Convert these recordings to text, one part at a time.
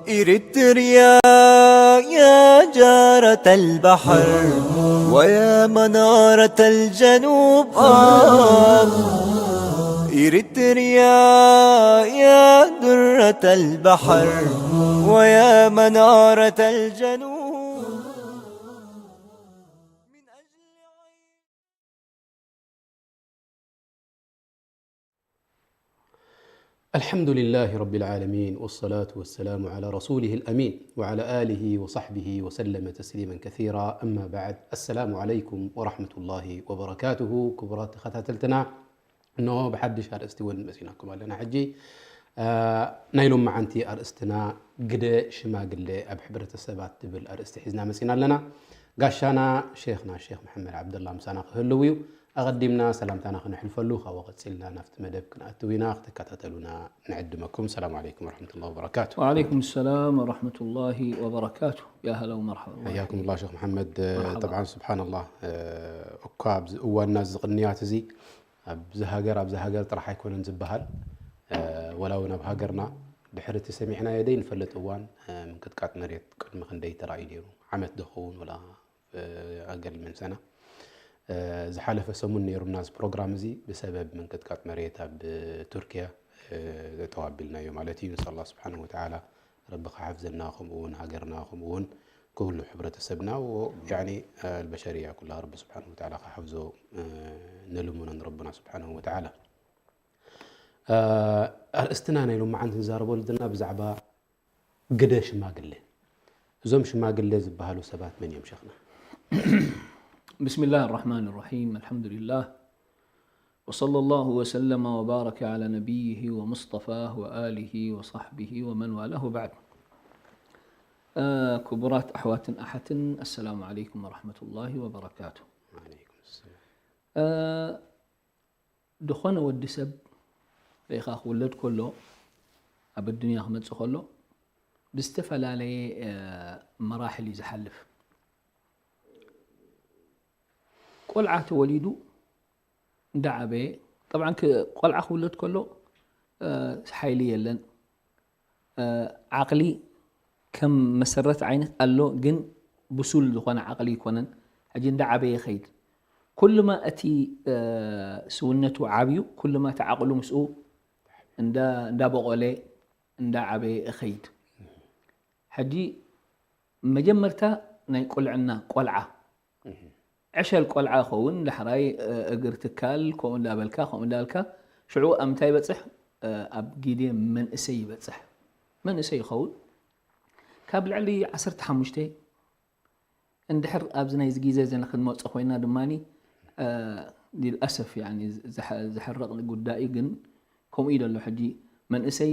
إريتريا يا جارة البحر ويا منارة الجنوب، آه. إريتريا يا درة البحر ويا منارة الجنوب. الحمد لله رب العالمين، والصلاة والسلام على رسوله الأمين، وعلى آله وصحبه وسلم تسليما كثيرا. أما بعد، السلام عليكم ورحمة الله وبركاته. ክቡራት ተኸታተልትና፣ እነሆ ብሓድሽ ኣርእስቲ እውን መፂናኩም ኣለና። ሕጂ፣ አ፣ ናይ ሎመዓንቲ ኣርእስትና ግደ ሽማግለ ኣብ ሕብረተሰባት ትብል ኣርእስቲ ሒዝና መፂና ኣለና። ጋሻና ሼኽና ሼኽ መሐመድ ዓብደላ ምሳና ክህልው እዩ። ኣቐዲምና ሰላምታና ክነሕልፈሉ፣ ካብኡ ቀፂልና ናብቲ መደብ ክንኣትው ኢና። ክትከታተሉና ንዕድመኩም። ሰላም ዓለይኩም ወረሕመቱላሂ ወበረካቱ። وعليكم السلام ورحمة الله وبركاته. يا هلا ومرحبا. حياكم الله شيخ محمد. مرحبا. طبعا سبحان الله، እ፣ እኳ ኣብዚ እዋንና እዚ ቅንያት እዚ ኣብዚ ሃገር፣ ኣብዚ ሃገር ጥራሕ ኣይኮነን ዝበሃል። እ፣ ወላ እውን ኣብ ሃገርና ድሕሪ እቲ ሰሚዕናዮ ዘይንፈልጥ እዋን፣ እ፣ ምንቅጥቃጥ መሬት ቅድሚ ክንደይ ተራእዩ ነይሩ? ዓመት ዶ ኸውን ወላ፣ እ፣ ኣገል ምን ሰና? እ፣ ዝሓለፈ ሰሙን ነይሩና እዚ ፕሮግራም እዚ ብሰበብ ምንቅጥቃጥ መሬት ኣብ ቱርኪያ፣ እ፣ ጠዋቢልናዮ ማለት እዩ። ንስኣል ኣላህ ስብሓነሁ ወተዓላ ረቢ ክሓፍዘና፣ ከምኡ እውን ሃገርና፣ ከምኡ እውን ኩሉ ሕብረተሰብና ወ-፣ ያኒ፣ እ፣ ኣልበሸርያ ኩላ ረቢ ስብሓነሁ ወተዓላ ክሓፍዞ፣ እ፣ ንልምኖ ንረብና ስብሓነሁ ወተዓላ። እ፣ ኣርእስትና ናይ ሎመዓንቲ ንዛረበሉ ዘለና ብዛዕባ ግደ ሽማግለ። እዞም ሽማግለ ዝበሃሉ ሰባት መን እዮም ሸኽና? بسم الله الرحمن الرحيم. الحمد لله. وصلى الله وسلم وبارك على نبيه ومصطفاه وآله وصحبه ومن والاه وبعد. እ፣ ክቡራት ኣሕዋትን ኣሓትን፣ السلام عليكم ورحمة الله وبركاته. وعليكم السلام. እ፣ ዝኾነ ወዲ ሰብ ርኢኻ ክውለድ ከሎ፣ ኣብ ኣዱንያ ክመጽእ ከሎ፣ ብዝተፈላለየ፣ እ፣ መራሕል እዩ ዝሓልፍ። ቆልዓ ተወሊዱ እንዳዓበየ፣ ጠብዓን ክ-፣ ቆልዓ ክውለድ ከሎ፣ እ፣ ሓይሊ የለን። እ፣ ዓቕሊ ከም መሰረት ዓይነት ኣሎ፣ ግን ብሱል ዝኾነ ዓቕሊ ኣይኮነን። ሕጂ እንዳዓበየ ይኸይድ። ኩሉማ እቲ፣ እ፣ ስውነቱ ዓብዩ፣ ኩሉማ እቲ ዓቕሉ ምስኡ እንዳ-፣ እንዳበቖለ፣ እንዳዓበየ ይኸይድ። ሕጂ መጀመርታ ናይ ቁልዕና ቆልዓ፣ ዕሸል ቆልዓ ይኸውን፣ ዳሕራይ፣ እ፣ እግር ትካል፣ ከምኡ እንዳበልካ፣ ከምኡ እንዳበልካ፣ ሽዑ ኣብ ምንታይ ይበጽሕ? እ፣ ኣብ ግዜ መንእሰይ ይበጽሕ። መንእሰይ ይኸውን። ካብ ልዕሊ ዓሰርተ ሓሙሽተ እንድሕር ኣብዚ ናይዚ ግዜ ዘና ክንመጽእ ኮይና ድማኒ፣ እ፣ ሊልኣሰፍ፣ ያኒ፣ ዘሐ-፣ ዘሕርቕ ጉዳይ እዩ፣ ግን ከምኡ እዩ ዘሎ። ሕጂ መንእሰይ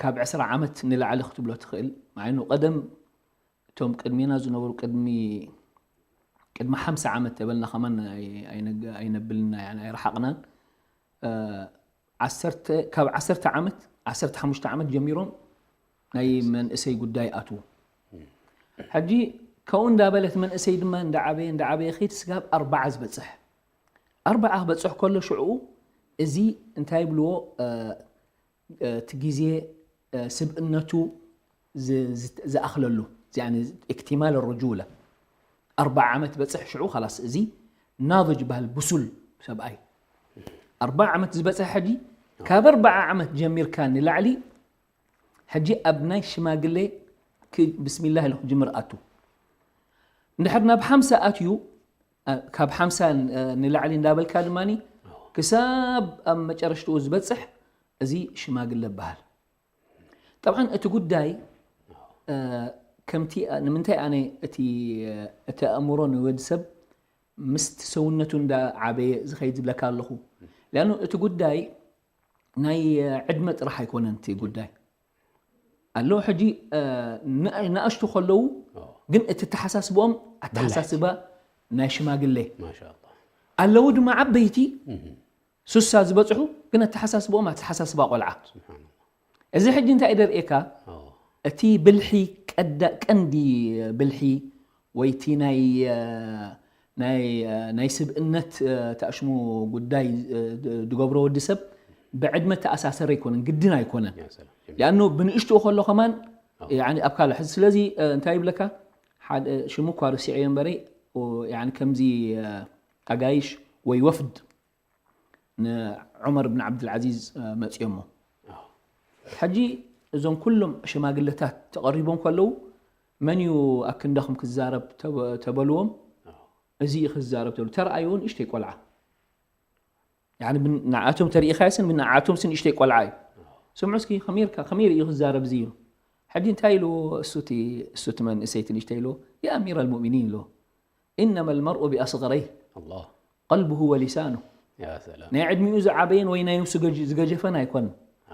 ካብ ዕስራ ዓመት ንላዕሊ ክትብሎ ትኽእል። መዓይኑ ቀደም እቶም ቅድሜና ዝነበሩ ቅድሚ፣ ቅድሚ ሓምሳ ዓመት ተበልና ከማን ኣይ-፣ ኣይነግ-፣ ኣይነብልና፣ ያኒ ኣይረሓቕናን። እ፣ ዓሰርተ፣ ካብ ዓሰርተ ዓመት፣ ዓሰርተ ሓሙሽተ ዓመት ጀሚሮም ናይ መንእሰይ ጉዳይ ኣትዉ። ሕጂ ከምኡ እንዳበለት መንእሰይ ድማ እንዳዓበየ፣ እንዳዓበየ ኸይድ ስጋብ ኣርባዓ ዝበጽሕ። ኣርባዓ ክበጽሕ ከሎ ሽዑ እዚ እንታይ ይብልዎ፣ እ፣ እ፣ እቲ ግዜ፣ እ፣ ስብእነቱ ዝ-፣ ዝ-፣ ዝኣኽለሉ፣ ያኒ እክቲማል ርጁለ። ኣርባዓ ዓመት በጽሕ ሽዑ ኸላስ እዚ ናضጅ በሃል ብሱል ሰብኣይ። ኣርባዓ ዓመት ዝበጽሕ ሕጂ፣ ካብ ኣርባዓ ዓመት ጀሚርካ ንላዕሊ ሕጂ ኣብ ናይ ሽማግሌ ክ-፣ ብስሚላህ ኢሉ ክጅምር ኣቱ። እንድሕር ናብ ሓምሳ ኣትዩ፣ እ፣ ካብ ሓምሳ ን-፣ እ፣ ንላዕሊ እንዳበልካ ድማኒ ክሳብ ኣብ መጨረሽትኡ ዝበጽሕ እዚ ሽማግለ ይበሃል። ጠብዓን እቲ ጉዳይ፣ እ፣ ከምቲ፣ ንምንታይ ኣነ እቲ፣ እቲ ኣእምሮ ንወዲ ሰብ ምስቲ ሰውነቱ እንዳዓበየ ዝኸይድ ዝብለካ ኣለኹ። ሊኣኑ እቲ ጉዳይ ናይ ዕድመ ጥራሕ ኣይኮነን እቲ ጉዳይ። ኣለዉ ሕጂ፣ እ፣ ንኣ-፣ ንኣሽቱ ከለዉ፣ ግን እቲ ተሓሳስብኦም ኣተሓሳስባ ናይ ሽማግለ። ማሻኣላህ። ኣለዉ ድማ ዓበይቲ፣ ሱሳ ዝበጽሑ፣ ግን ኣተሓሳስብኦም ኣተሓሳስባ ቆልዓ። ስብሓንላህ። እዚ ሕጂ እንታይ እዩ ደርእየካ? ኦ። እቲ ብልሒ ቀዳ-፣ ቀንዲ ብልሒ ወይ እቲ ናይ፣ እ፣ ናይ፣ እ፣ ናይ ስብእነት፣ እ፣ ተኣሽሙ ጉዳይ፣ እ፣ ድ-፣ ድገብሮ ወዲ ሰብ ብዕድመ ተኣሳሰረ ኣይኮነን፣ ግድን ኣይኮነን። يا سلام جميل. ሊኣኖ ብንእሽትኡ ከሎ ከማን ያኒ ኣብ ካልእ ሕዚ ስለዚ እ፣ እንታይ ይብለካ ሓደ ሽሙ እኳ ርሲዐዮ እምበረይ ኦ፣ ያኒ ከምዚ እ፣ ኣጋይሽ ወይ ወፍድ ንዑመር ብን ዓብድልዓዚዝ እ፣ መፅኦሞ። ሕጂ እዞም ኩሎም ሽማግለታት ተቐሪቦም ከለዉ መን እዩ ኣክንዳኹም ክዛረብ ተበ- ተበልዎም። እዚ እዩ ክዛረብ ተብሉ ተረኣይዎ ንእሽተይ ቆልዓ ያኒ ብን- ንዓቶም ተሪኢኻዮስን ብንዓቶም ስን ንእሽተይ ቆልዓ እዩ። ስምዑ እስኪ ከመይ ኢልካ ከመይ ርእዩ ክዛረብ እዚ ኢሉ። ሕጂ እንታይ ኢሉ እሱቲ እሱቲ መንእሰይቲ ንእሽተይ ኢሉ ያ ኣሚር ኣልሙእሚኒን ኢሉ إنما المرء بأصغريه الله قلبه ولسانه يا سلام ናይ ዕድሚኡ ዝዓበየን ወይ ናይ ንሱ ገጅ- ዝገጀፈን ኣይኮን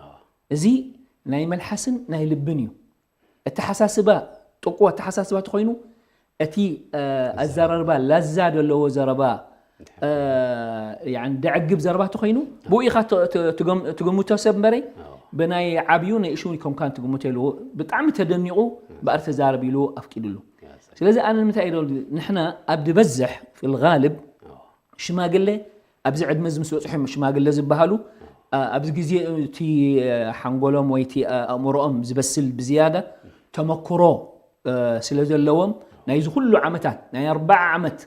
آه. እዚ ናይ መልሓስን ናይ ልብን እዩ ኣተሓሳስባ ጥቁ ኣተሓሳስባ ተኮይኑ እቲ እ፣ ኣዘራርባ ላዛ ዘለዎ ዘረባ እ፣ ያኒ ደዕግብ ዘረባ ተኮይኑ ብኡ ኢኻ ት- ት- ትገም- ትግምቶ ሰብ እምበረይ ብናይ ዓብዩ ናይ እሹ ኮምካን ትግምቶ ኢልዎ ብጣዕሚ ተደኒቑ በኣር ተዛረብ ኢልዎ ኣፍቂድሉ ስለዚ ኣነ ንምንታይ ኢደ ንሕና ኣብ ዝበዝሕ في الغالب ሽማግለ ኣብዚ ዕድመ እዚ ምስ በፅሑ እዮም ሽማግለ ዝበሃሉ እ፣ ኣብዚ ግዜ እቲ እ፣ ሓንጎሎም ወይ እቲ እ፣ ኣእምሮኦም ዝበስል ብዝያዳ ተመክሮ እ፣ ስለ ዘለዎም ናይዚ ኩሉ ዓመታት ናይ ኣርባዓ ዓመት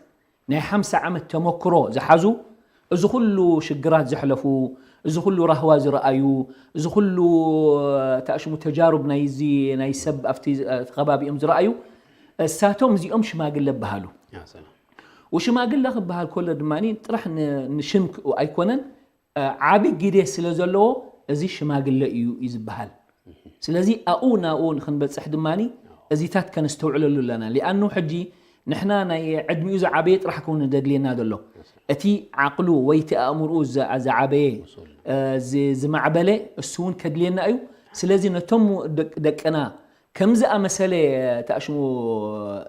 ናይ ሓምሳ ዓመት ተመክሮ ዝሓዙ እዚ ኩሉ ሽግራት ዘሕለፉ እዚ ኩሉ ራህዋ ዝረኣዩ እዚ ኩሉ እ፣ ተኣሽሙ ተጃሩብ ናይዚ ናይ ሰብ ኣብቲ እ፣ ከባቢኦም ዝረኣዩ እሳቶም እዚኦም ሽማግለ በሃሉ يا سلام ወሽማግለ ክበሃል ከሎ ድማ ጥራሕ ን- ንሽም ክኡ ኣይኮነን እ፣ ዓቢ ግደ ስለ ዘለዎ እዚ ሽማግለ እዩ እዩ ዝበሃል ስለዚ ኣብኡ ናብኡ ንክንበፅሕ ድማ እዚታት ከነስተውዕለሉ ኣለና ሊኣኑ ሕጂ ንሕና ናይ ዕድሚኡ ዝዓበየ ጥራሕ ክውን ዘድልየና ዘሎ እቲ ዓቅሉ ወይ እቲ ኣእምርኡ ዝ- ዝዓበየ እ፣ ዝ- ዝማዕበለ እሱ እውን ከድልየና እዩ ስለዚ ነቶም ደቅ- ደቅና ከምዚ ኣመሰለ ተኣሽሙ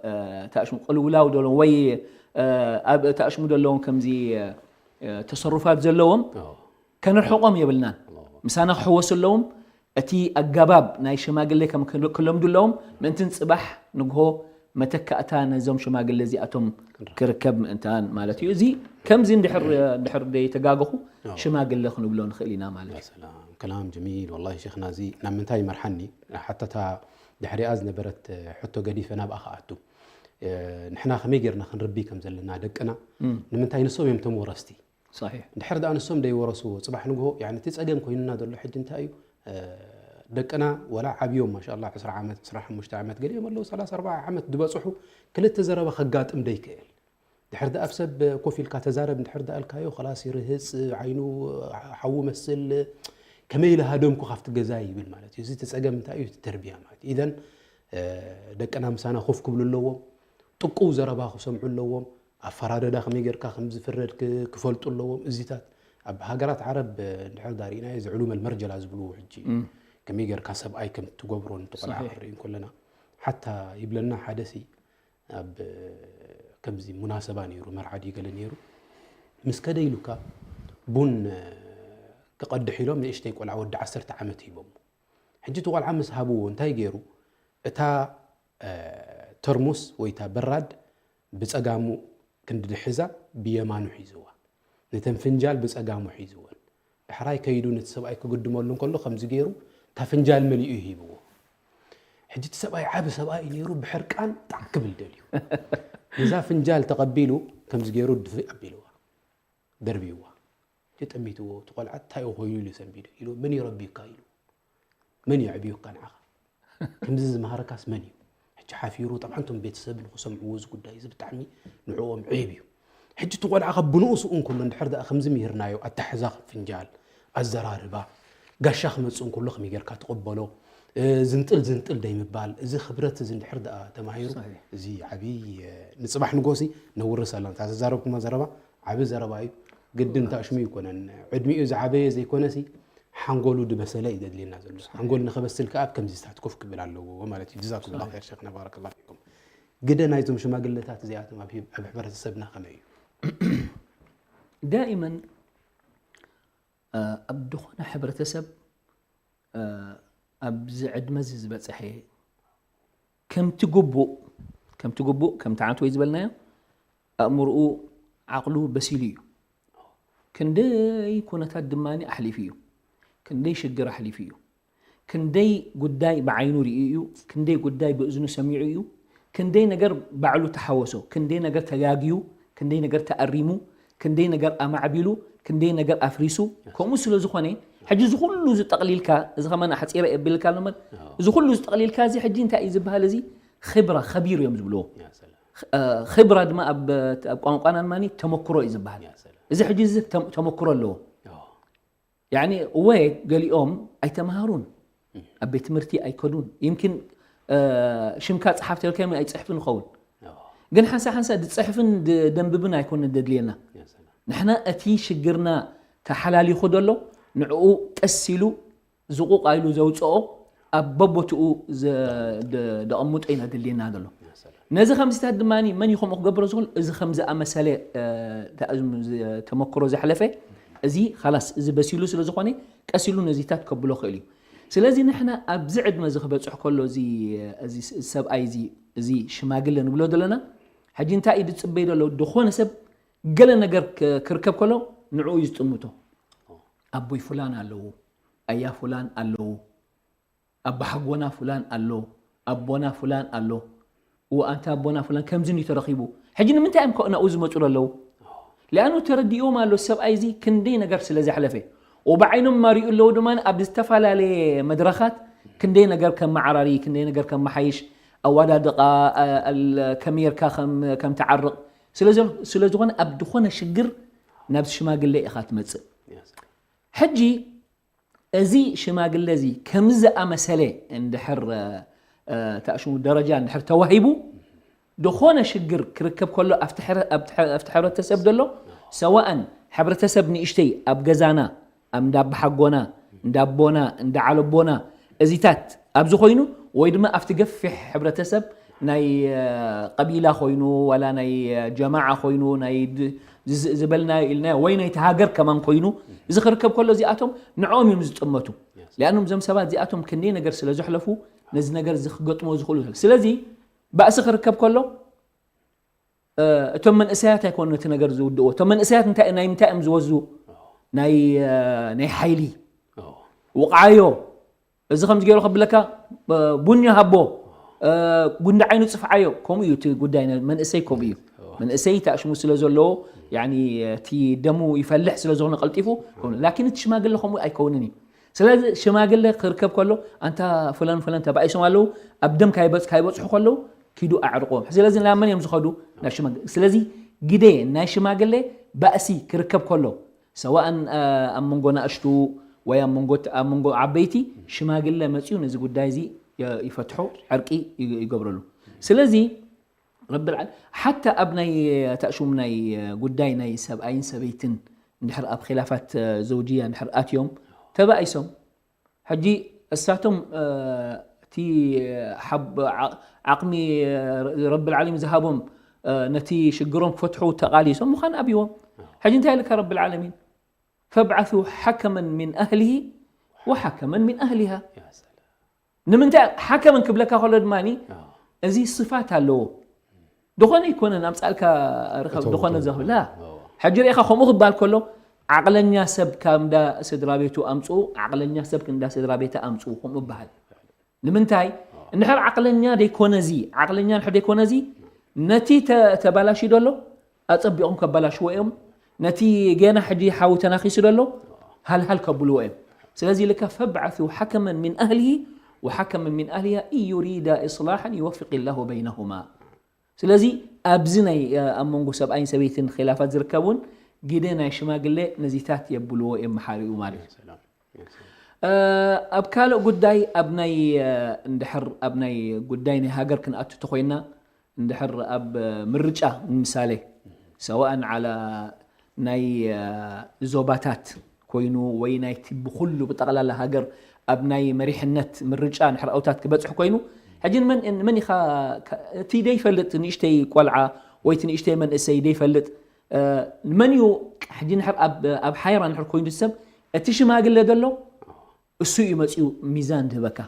እ፣ ተኣሽሙ ቅልውላው ዘለዎም ወይ እ፣ ኣብ ተኣሽሙ ዘለዎም ከምዚ እ፣ ተሰሩፋት ዘለዎም آه. ከነርሕቆም የብልናን ምሳና ክሕወሱ ኣለዎም እቲ ኣገባብ ናይ ሽማግሌ ከም ክለምዱ ኣለዎም ምእንትን ፅባሕ ንግሆ መተካእታ ነዞም ሽማግሌ እዚኣቶም ክርከብ ምእንታን ማለት እዩ እዚ ከምዚ እንድሕር እንድሕር ዘይተጋገኹ ሽማግሌ ክንብሎ ንኽእል ኢና ማለት እዩ ሰላም ከላም ጀሚል ወላሂ ሸይኽና እዚ ናብ ምንታይ ይመርሓኒ ሓተታ ድሕሪኣ ዝነበረት ሕቶ ገዲፈ ናብኣ ክኣቱ ንሕና ከመይ ጌርና ክንርቢ ከም ዘለና ደቅና ንምንታይ ንሶም እዮም ቶም ወረስቲ صحيح ድሕር ደኣ ንሶም ደይወረስዎ ፅባሕ ንግሆ ያኒ እቲ ፀገም ኮይኑና ዘሎ ሕጂ እንታይ እዩ ደቅና ወላ ዓብዮም ማሻላ ዕስራ ዓመት ዕስራ ሓሙሽተ ዓመት ገሊኦም ኣለዉ ሰላሳ ኣርባዓ ዓመት ዝበፅሑ ክልተ ዘረባ ከጋጥም ደይክእል ድሕር ደኣ ኣብ ሰብ ኮፍ ኢልካ ተዛረብ እንድሕር ደኣ ኣልካዮ ከላስ ይርህፅ ዓይኑ ሓዊ መስል ከመይ ኢለ ሃደምኩ ካብቲ ገዛ ይብል ማለት እዩ እዚ እቲ ፀገም እንታይ እዩ እቲ ተርቢያ ማለት እዩ ኢዘን ደቅና ምሳና ኮፍ ክብሉ ኣለዎም ጥቁው ዘረባ ክሰምዑ ኣለዎም ኣፈራረዳ ከመይ ጌርካ ከም ዝፍረድ ክፈልጡ ኣለዎም እዚታት ኣብ ሃገራት ዓረብ እንድሕር ዳሪእና እዚ ዕሉም ኣልመርጀላ ዝብልዎ ሕጂ ከመይ ጌርካ ሰብኣይ ከም ትገብሮ ንትቆልዓ ክንርኢ እንከለና ሓታ ይብለና ሓደ ሲ ኣብ ከምዚ ሙናሰባ ነይሩ መርዓ ድዩ ገለ ነይሩ ምስ ከደ ኢሉካ ቡን ክቐድሕ ኢሎም ንእሽተይ ቆልዓ ወዲ ዓሰርተ ዓመት ሂቦሞ ሕጂ እቲ ቆልዓ ምስ ሃብዎ እንታይ ገይሩ እታ ተርሙስ ወይ እታ በራድ ብፀጋሙ ክንዲ ድሕዛ ብየማኑ ሒዝዋ ነተን ፍንጃል ብፀጋሙ ሒዝወን ዳሕራይ ከይዱ ነቲ ሰብኣይ ክግድመሉ እንከሎ ከምዚ ገይሩ እታ ፍንጃል መሊኡ ሂብዎ ሕጂ እቲ ሰብኣይ ዓቢ ሰብኣይ እዩ ነይሩ ብሕርቃን ጣዕ ክብል ደልዩ ነዛ ፍንጃል ተቐቢሉ ከምዚ ገይሩ ድፍእ ኣቢልዋ ደርብይዋ ተጠሚትዎ እቲ ቆልዓ እንታይ ኮይኑ ኢሉ ሰንቢዱ ኢሉ መን ይረብዩካ ኢሉ መን የዕብዩካ ንዓኻ ከምዚ ዝመሃረካስ መን እዩ ሕጂ ሓፊሩ ጠብዓ እንቶም ቤተሰብ ንክሰምዕዎ እዚ ጉዳይ እዚ ብጣዕሚ ንዕኦም ዒብ እዩ ሕጂ እቲ ቆልዓ ካብ ብንኡስኡ እንከሎ እንድሕር ደኣ ከምዚ ምሂርናዮ ኣታሕዛ ከም ፍንጃል ኣዘራርባ ጋሻ ክመፅእ እንከሎ ከመይ ጌርካ ትቕበሎ ዝንጥል ዝንጥል ደይምባል እዚ ክብረት እዚ እንድሕር ደኣ ተማሂሩ እዚ ዓብይ ንፅባሕ ንጎሲ ነውርስ ኣለና እታ ተዛረብኩማ ዘረባ ዓቢ ዘረባ እዩ ግድን ተኣሽሙ ይኮነን ዕድሚኡ ዝዓበየ ዘይኮነ ሲ ሓንጎሉ ድበሰለ እዩ ዘድልየና ዘሎ ሓንጎል ንኸበስል ከኣ ኣብ ከምዚታት ኮፍ ክብል ኣለዎ ማለት እዩ ጀዛኩም ላ ር ሸክና ባረክ ላ ፊኩም ግደ ናይዞም ሽማግለታት እዚኣቶም ኣብ ኣብ ሕብረተሰብና ከመይ እዩ دائما ኣብ ዝኾነ ሕብረተሰብ ኣብዚ ዕድመ እዚ ዝበፅሐ ከምቲ ግቡእ ከምቲ ግቡእ ከምቲ ዓንት ወይ ዝበልናዮ ኣእምርኡ ዓቕሉ በሲሉ እዩ ክንደይ ኩነታት ድማ ኣሕሊፉ እዩ ክንደይ ሽግር ኣሕሊፉ እዩ። ክንደይ ጉዳይ ብዓይኑ ርእዩ እዩ። ክንደይ ጉዳይ ብእዝኑ ሰሚዑ እዩ። ክንደይ ነገር ባዕሉ ተሓወሶ። ክንደይ ነገር ተጋግዩ። ክንደይ ነገር ተኣሪሙ። ክንደይ ነገር ኣማዕቢሉ። ክንደይ ነገር ኣፍሪሱ። ከምኡ ስለ ዝኾነ ሕጂ እዚ ኩሉ ዝጠቕሊልካ፣ እዚ ከማን ኣሕፂረ የብልካ ኣሎ ማለት፣ እዚ ኩሉ ዝጠቕሊልካ እዚ ሕጂ እንታይ እዩ ዝበሃል? እዚ ኺብራ፣ ኸቢር እዮም ዝብልዎ። ኺብራ ድማ ኣብ ቋንቋና ድማ ተመክሮ እዩ ዝበሃል። እዚ ሕጂ እዚ ተመክሮ ኣለዎ። ያኒ እወ፣ ገሊኦም ኣይተምሃሩን፣ ኣብ ቤት ትምህርቲ ኣይከዱን። ይምኪን ሽምካ ጸሓፍ ተልካዮም ኣይጽሕፍን ይኸውን። ግን ሓንሳ ሓንሳ ድጽሕፍን ደንብብን ኣይኮነ ደድልየና። ንሕና እቲ ሽግርና ተሓላሊኹ ደሎ ንዕኡ ቀስ ኢሉ ዝቑቕ ኢሉ ዘውጽኦ ኣብ በቦትኡ ደቐምጦ ኢና ደልየና ዘሎ። ነዚ ከምዚታት ድማ መን እዩ ከምኡ ክገብሮ ዝኽእል? እዚ ከም ዝኣመሰለ ተመክሮ ዘሕለፈ፣ እዚ ኻላስ፣ እዚ በሲሉ ስለ ዝኾነ ቀስ ኢሉ ነዚታት ከብሎ ክእል እዩ። ስለዚ ንሕና ኣብዚ ዕድመ እዚ ክበፅሕ ከሎ እዚ ሰብኣይ እዚ፣ እዚ ሽማግለ ንብሎ ዘለና፣ ሕጂ እንታይ እዩ ዝፅበይ ዘሎ? ዝኾነ ሰብ ገለ ነገር ክርከብ ከሎ ንዕኡ እዩ ዝጥምቶ። ኣቦይ ፍላን ኣለዉ፣ ኣያ ፍላን ኣለዉ፣ ኣባሓጎና ፍላን ኣሎ፣ ኣቦና ፍላን ኣሎ። እወ፣ ኣንታ ኣቦና ፍላን ከምዚ እንዲ ተረኺቡ። ሕጂ ንምንታይ እዮም ከ ናብኡ ዝመፁ ዘለዉ? ሊኣኑ ተረዲእዎም ኣሎ፣ ሰብኣይ እዚ ክንደይ ነገር ስለ ዘሕለፈ። ወብዓይኖም ማሪኡ ኣለዉ ድማ ኣብ ዝተፈላለየ መድረኻት ክንደይ ነገር ከመዓራሪ፣ ክንደይ ነገር ከመሓይሽ፣ ኣዋዳድቓ፣ ከመይ ጌርካ ከም ትዓርቕ። ስለ ዝኾነ ኣብ ዝኾነ ሽግር ናብ ሽማግለ ኢኻ ትመፅእ። ሕጂ እዚ ሽማግለ እዚ ከምዚ ዝኣመሰለ እንድሕር ተኣሽሙ ደረጃ እንድሕር ተዋሂቡ፣ ዝኾነ ሽግር ክርከብ ከሎ ኣብቲ ሕብረተሰብ ዘሎ፣ ሰዋእን ሕብረተሰብ ንእሽተይ ኣብ ገዛና፣ ኣብ እንዳ ኣባሓጎና፣ እንዳ ኣቦና፣ እንዳ ዓለቦና፣ እዚታት ኣብዚ ኮይኑ፣ ወይ ድማ ኣብቲ ገፊሕ ሕብረተሰብ ናይ ቀቢላ ኮይኑ፣ ዋላ ናይ ጀማዓ ኮይኑ፣ ናይ ዝበልናዮ ኢልናዮ፣ ወይ ናይቲ ሃገር ከማን ኮይኑ፣ እዚ ክርከብ ከሎ እዚኣቶም ንዕኦም እዮም ዝጥመቱ። ሊኣኖም እዞም ሰባት እዚኣቶም ክንደይ ነገር ስለ ዘሕለፉ፣ ነዚ ነገር እዚ ክገጥሞ ዝኽእሉ። ስለዚ ባእሲ ክርከብ ከሎ እቶም መንእሰያት ኣይኮኑ ነቲ ነገር ዝውድእዎ። እቶም መንእሰያት እንታይ፣ ናይ ምንታይ እዮም ዝወዙ? ናይ፣ ናይ ሓይሊ። ውቕዓዮ፣ እዚ ከምዚ ገይሩ ከብለካ፣ ቡን ሃቦ፣ ጉንዲ ዓይኑ ጽፍዓዮ። ከምኡ እዩ እቲ ጉዳይ፣ መንእሰይ ከምኡ እዩ። መንእሰይ ተኣሽሙ ስለ ዘለዎ፣ ያኒ እቲ ደሙ ይፈልሕ ስለ ዝኾነ ቀልጢፉ፣ ላኪን እቲ ሽማግለ ከምኡ ኣይከውንን እዩ። ስለዚ ሽማግለ ክርከብ ከሎ፣ ኣንታ ፍላን ፍላን ተባኢሶም ኣለዉ፣ ኣብ ደም ካይበጽ-፣ ካይበጽሑ ከለዉ፣ ኪዱ ኣዕርቕዎም። ስለዚ ናብ መን እዮም ዝኸዱ? ናብ ሽማግለ። ስለዚ ግደ ናይ ሽማግለ ባእሲ ክርከብ ከሎ፣ ሰዋእን ኣብ መንጎ ናእሽቱ ወይ ኣብ መንጎ፣ ኣብ መንጎ ዓበይቲ፣ ሽማግለ መጽዩ ነዚ ጉዳይ እዚ ይፈትሖ፣ ዕርቂ ይገብረሉ። ስለዚ ረብል ዓል-፣ ሓታ ኣብ ናይ፣ ተእሹም ናይ ጉዳይ ናይ ሰብኣይን ሰበይትን እንድሕር ኣብ ኺላፋት ዘውጅያ እንድሕር ኣትዮም ተባኢሶም፣ ሕጂ እሳቶም እቲ ሓብ-፣ ዓ-፣ ዓቕሚ ረብል ዓለሚን ዝሃቦም ነቲ ሽግሮም ክፈትሑ ተቓሊሶም ምዃን ኣብይዎም። ሕጂ እንታይ ኢልካ ረብል ዓለሚን? ፈብዓሱ ሓከመን ሚን ኣህሊሂ ወሓከመን ሚን ኣህሊሃ። ንምንታይ ሓከመን ክብለካ ከሎ ድማ እዚ ስፋት ኣለዎ። ዝኾነ ይኮነን ኣምጻልካ ርኸብ እቶም፣ ዝኾነ እቶም፣ ዘኽብላ። ሕጂ ርኢኻ ከምኡ ክባል ከሎ ዓቕለኛ ሰብ ካብ እንዳ ስድራ ቤቱ ኣምጽኡ፣ ዓቕለኛ ሰብ እንዳ ስድራ ቤታ ኣምጽኡ ከምኡ ይበሃል። ንምንታይ? እንድሕር ዓቕለኛ ደይኮነ እዚ፣ ዓቕለኛ እንድሕር ደይኮነ እዚ፣ ነቲ ተ-፣ ተባላሽዩ ደሎ ኣጸቢቖም ከባላሽዎ እዮም። ነቲ ገና ሕጂ ሓዊ ተናኺሱ ደሎ ሃልሃል ከብልዎ እዮም። ስለዚ ኢልካ ፈብዓሱ ሓከመን ሚን ኣህሊሂ ወሓከመን ሚን ኣህሊሃ ኢን ዩሪዳ ኢስላሓን ዩወፊቅ ላሁ በይነሁማ። ስለዚ ኣብዚ ናይ፣ እ፣ ኣብ መንጎ ሰብኣይን ሰበይትን ኺላፋት ዝርከብ እውን ግደ ናይ ሽማግለ ነዚታት የብልዎ፣ የመሓርኡ ማለት እዩ። ሰላም። እ፣ ኣብ ካልእ ጉዳይ፣ ኣብ ናይ፣ እ፣ እንድሕር ኣብ ናይ ጉዳይ ናይ ሃገር ክንኣቱ ተኾይና፣ እንድሕር ኣብ ምርጫ ንምሳሌ፣ ሰዋእን ዓላ ናይ፣ እ፣ ዞባታት ኮይኑ ወይ ናይቲ ብኹሉ ብጠቕላላ ሃገር ኣብ ናይ መሪሕነት ምርጫ እንድሕር ኣውታት ክበጽሕ ኮይኑ፣ ሕጂ ንመን፣ ንመን ኢኻ፣ ካ-፣ እቲ ደይፈልጥ ንእሽተይ ቆልዓ ወይ እቲ ንእሽተይ መንእሰይ ደይፈልጥ፣ እ፣ ንመን እዩ ሕጂ እንድሕር ኣብ፣ ኣብ ሓይራ እንድሕር ኮይኑ ሰብ፣ እቲ ሽማግለ ደሎ እሱ እዩ መጺኡ ሚዛን ዝህበካ።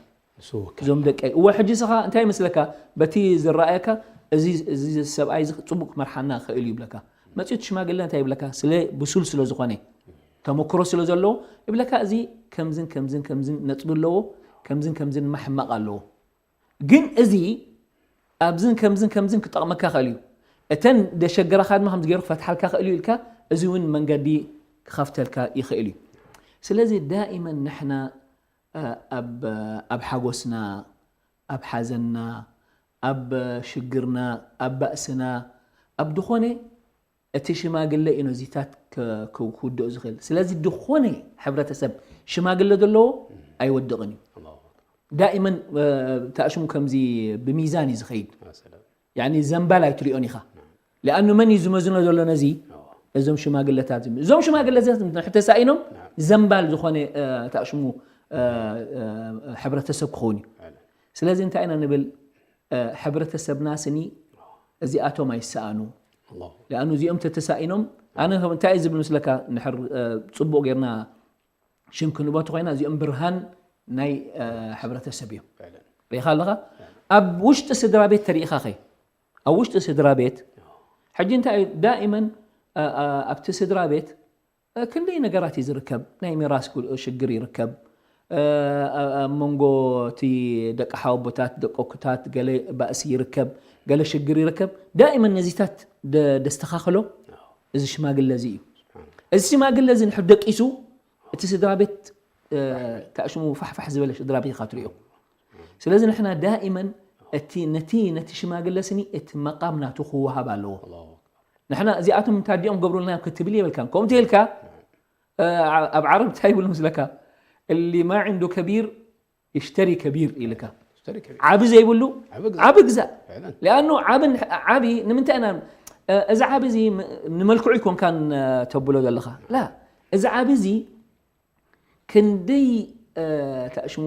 እሱ ወካል። እዞም ደቀይ፣ እወ፣ ሕጂ ስኻ እንታይ ይመስለካ? በቲ ዝረኣየካ፣ እዚ፣ እዚ ሰብኣይ እዚ ጽቡቕ ክመርሓና ክእል እዩ ይብለካ። መጺኡ እቲ ሽማግለ እንታይ ይብለካ? ስለ ብሱል ስለ ዝኾነ፣ ተመክሮ ስለ ዘለዎ ይብለካ፣ እዚ ከምዝን ከምዝን ከምዝን ነጥቢ ኣለዎ፣ ከምዝን ከምዝን ድማ ሕማቕ ኣለዎ። ግን እዚ ኣብዝን ከምዝን ከምዝን ክጠቕመካ ክእል እዩ። እተን ደሸገራኻ ድማ ከምዚ ገይሩ ክፈትሓልካ ክእል እዩ ኢልካ፣ እዚ እውን መንገዲ ክኸፍተልካ ይኽእል እዩ። ስለዚ ዳኢመን ንሕና፣ እ፣ ኣብ፣ ኣብ ሓጎስና፣ ኣብ ሓዘንና፣ ኣብ ሽግርና፣ ኣብ ባእስና፣ ኣብ ድኾነ እቲ ሽማግለ እዩ ነዚታት ከ-፣ ክውድኦ ዝኽእል። ስለዚ ድኾነ ሕብረተሰብ ሽማግለ ዘለዎ ኣይወድቕን እዩ። ኣላሁ ኣክበር። ዳኢመን፣ እ፣ ተኣሽሙ ከምዚ ብሚዛን እዩ ዝኸይድ። ያ ሰላም። ያኒ ዘንባል ኣይትሪኦን ኢኻ። ናም። ለኣኑ መን እዩ ዝመዝኖ ዘሎ ነዚ? ኣዎ። እዞም ሽማግለታት ዝም-፣ እዞም ሽማግለታት እንድሕር ተሳኢኖም ናም። ዘንባል ዝኾነ፣ እ፣ ተኣሽሙ፣ እ፣ እ፣ ሕብረተሰብ ክኸውን እዩ። ኣለ። ስለዚ እንታይ ኢና ንብል? እ፣ ሕብረተሰብና ስኒ እዚኣቶም ኣይሰኣኑ። ኣላሁ። ለኣኑ እዚኦም ተተሳኢኖም፣ ኣነ ከም እንታይ እዩ ዝብል ምስለካ፣ እንድሕር፣ እ፣ ጽቡቕ ጌርና ሽም ክንቦ ተኾይና፣ እዚኦም ብርሃን ናይ፣ እ፣ ሕብረተሰብ እዮም። ፍዕለን። ርኢኻ ኣለኻ? ኣብ ውሽጢ ስድራ ቤት ተሪኢኻ ኸይ? ኣብ ውሽጢ ስድራ ቤት፣ ሕጂ እንታይ እዩ? ዳኢመን፣ እ፣ እ፣ ኣብቲ ስድራ ቤት፣ እ፣ ክንደይ ነገራት እዩ ዝርከብ። ናይ ሚራስ ጉ-፣ ሽግር ይርከብ። እ፣ እ፣ ኣብ መንጎ እቲ ደቂ ሓወቦታት፣ ደቂ ኣኩታት ገለ ባእሲ ይርከብ፣ ገለ ሽግር ይርከብ። ዳኢመን ነዚታት ደ-፣ ደስተኻኽሎ እዚ ሽማግለ እዚ እዩ። ስብሓን። እዚ ሽማግለ እዚ እንድሕር ደቂሱ፣ እቲ ስድራ ቤት፣ እ፣ ተኣሽሙ ፋሕፋሕ ዝበለ ስድራ ቤት ኢኻ ትሪኦ። ስለዚ ንሕና ዳኢመን እቲ፣ ነቲ፣ ነቲ ሽማግለ ስኒ እቲ መቃም ናቱ ክወሃብ ኣለዎ። ኣላሁ ኣክበር። ንሕና እዚኣቶም እንታይ ድኦም ገብሩልና ክትብል የብልካን። ከምኡ እንተኢልካ፣ እ፣ ኣብ ዓረብ እንታይ ይብሉ ምስለካ? "እሊ ማ ዒንዱ ከቢር ይሽተሪ ከቢር" ኢልካ። ይሽተሪ ከቢር። ዓቢ ዘይብሉ ዓቢ ግዛእ። ዓቢ ግዛእ። ፍዕለን። ሊኣኑ ዓብን-፣ ዓቢ ንምንታይ ኢና፣ እ፣ እዚ ዓቢ እዚ ም-፣ ንመልክዑ ይኮንካን፣ እ፣ ተብሎ ዘለኻ። ላ፣ እዚ ዓቢ እዚ ክንደይ፣ እ፣ ተኣሽሙ፣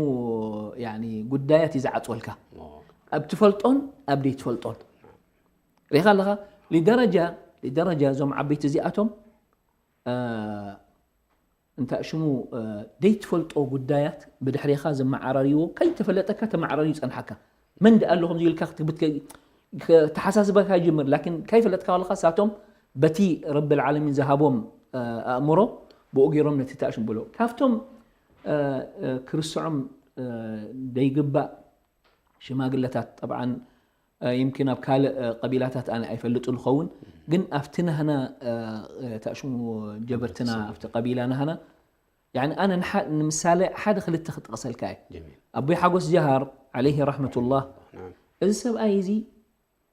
ያኒ፣ ጉዳያት እዩ ዝዓጽወልካ። ኣዎ። ኣብ ትፈልጦን ኣብ ደይትፈልጦን። ርኢኻ ኣለኻ? ሊደረጃ፣ ሊደረጃ እዞም ዓበይቲ እዚኣቶም፣ እ፣ እንተ ሽሙ፣ እ፣ ደይትፈልጦ ጉዳያት ብድሕሬኻ ዘመዓራርይዎ፣ ከይተፈለጠካ ተመዓራርዩ ይጸንሓካ። መን ደኣ ኣሎ ከምዚ ኢልካ ክትግብት ከ-፣ ከተሓሳስበካ ይጅምር። ላኪን ከይፈለጥካ ከለኻ ሳቶም በቲ ረብል ዓለሚን ዝሃቦም፣ እ፣ ኣእምሮ ብኡ ገይሮም ነቲ ተኣሽሙ ብሎ። ካብቶም፣ እ፣ እ፣ ክርስዖም፣ እ፣ ደይግባእ ሽማግለታት፣ ጠብዓን፣ እ፣ ይምኪን ኣብ ካልእ፣ እ፣ ቀቢላታት ኣነ ኣይፈልጥን ዝኸውን፣ ግን ኣብቲ ናህና፣ እ፣ እ፣ ተኣሽሙ ጀበርትና፣ ኣብቲ ቀቢላ ናህና፣ ያኒ ኣነ ንሓ-፣ ንምሳሌ ሓደ ክልተ ክጠቕሰልካ እየ። ጀሚል። ኣቦይ ሓጎስ ጀሃር፣ ዓለይሂ ረሕመቱላህ፣ ናም። እዚ ሰብኣይ እዚ፣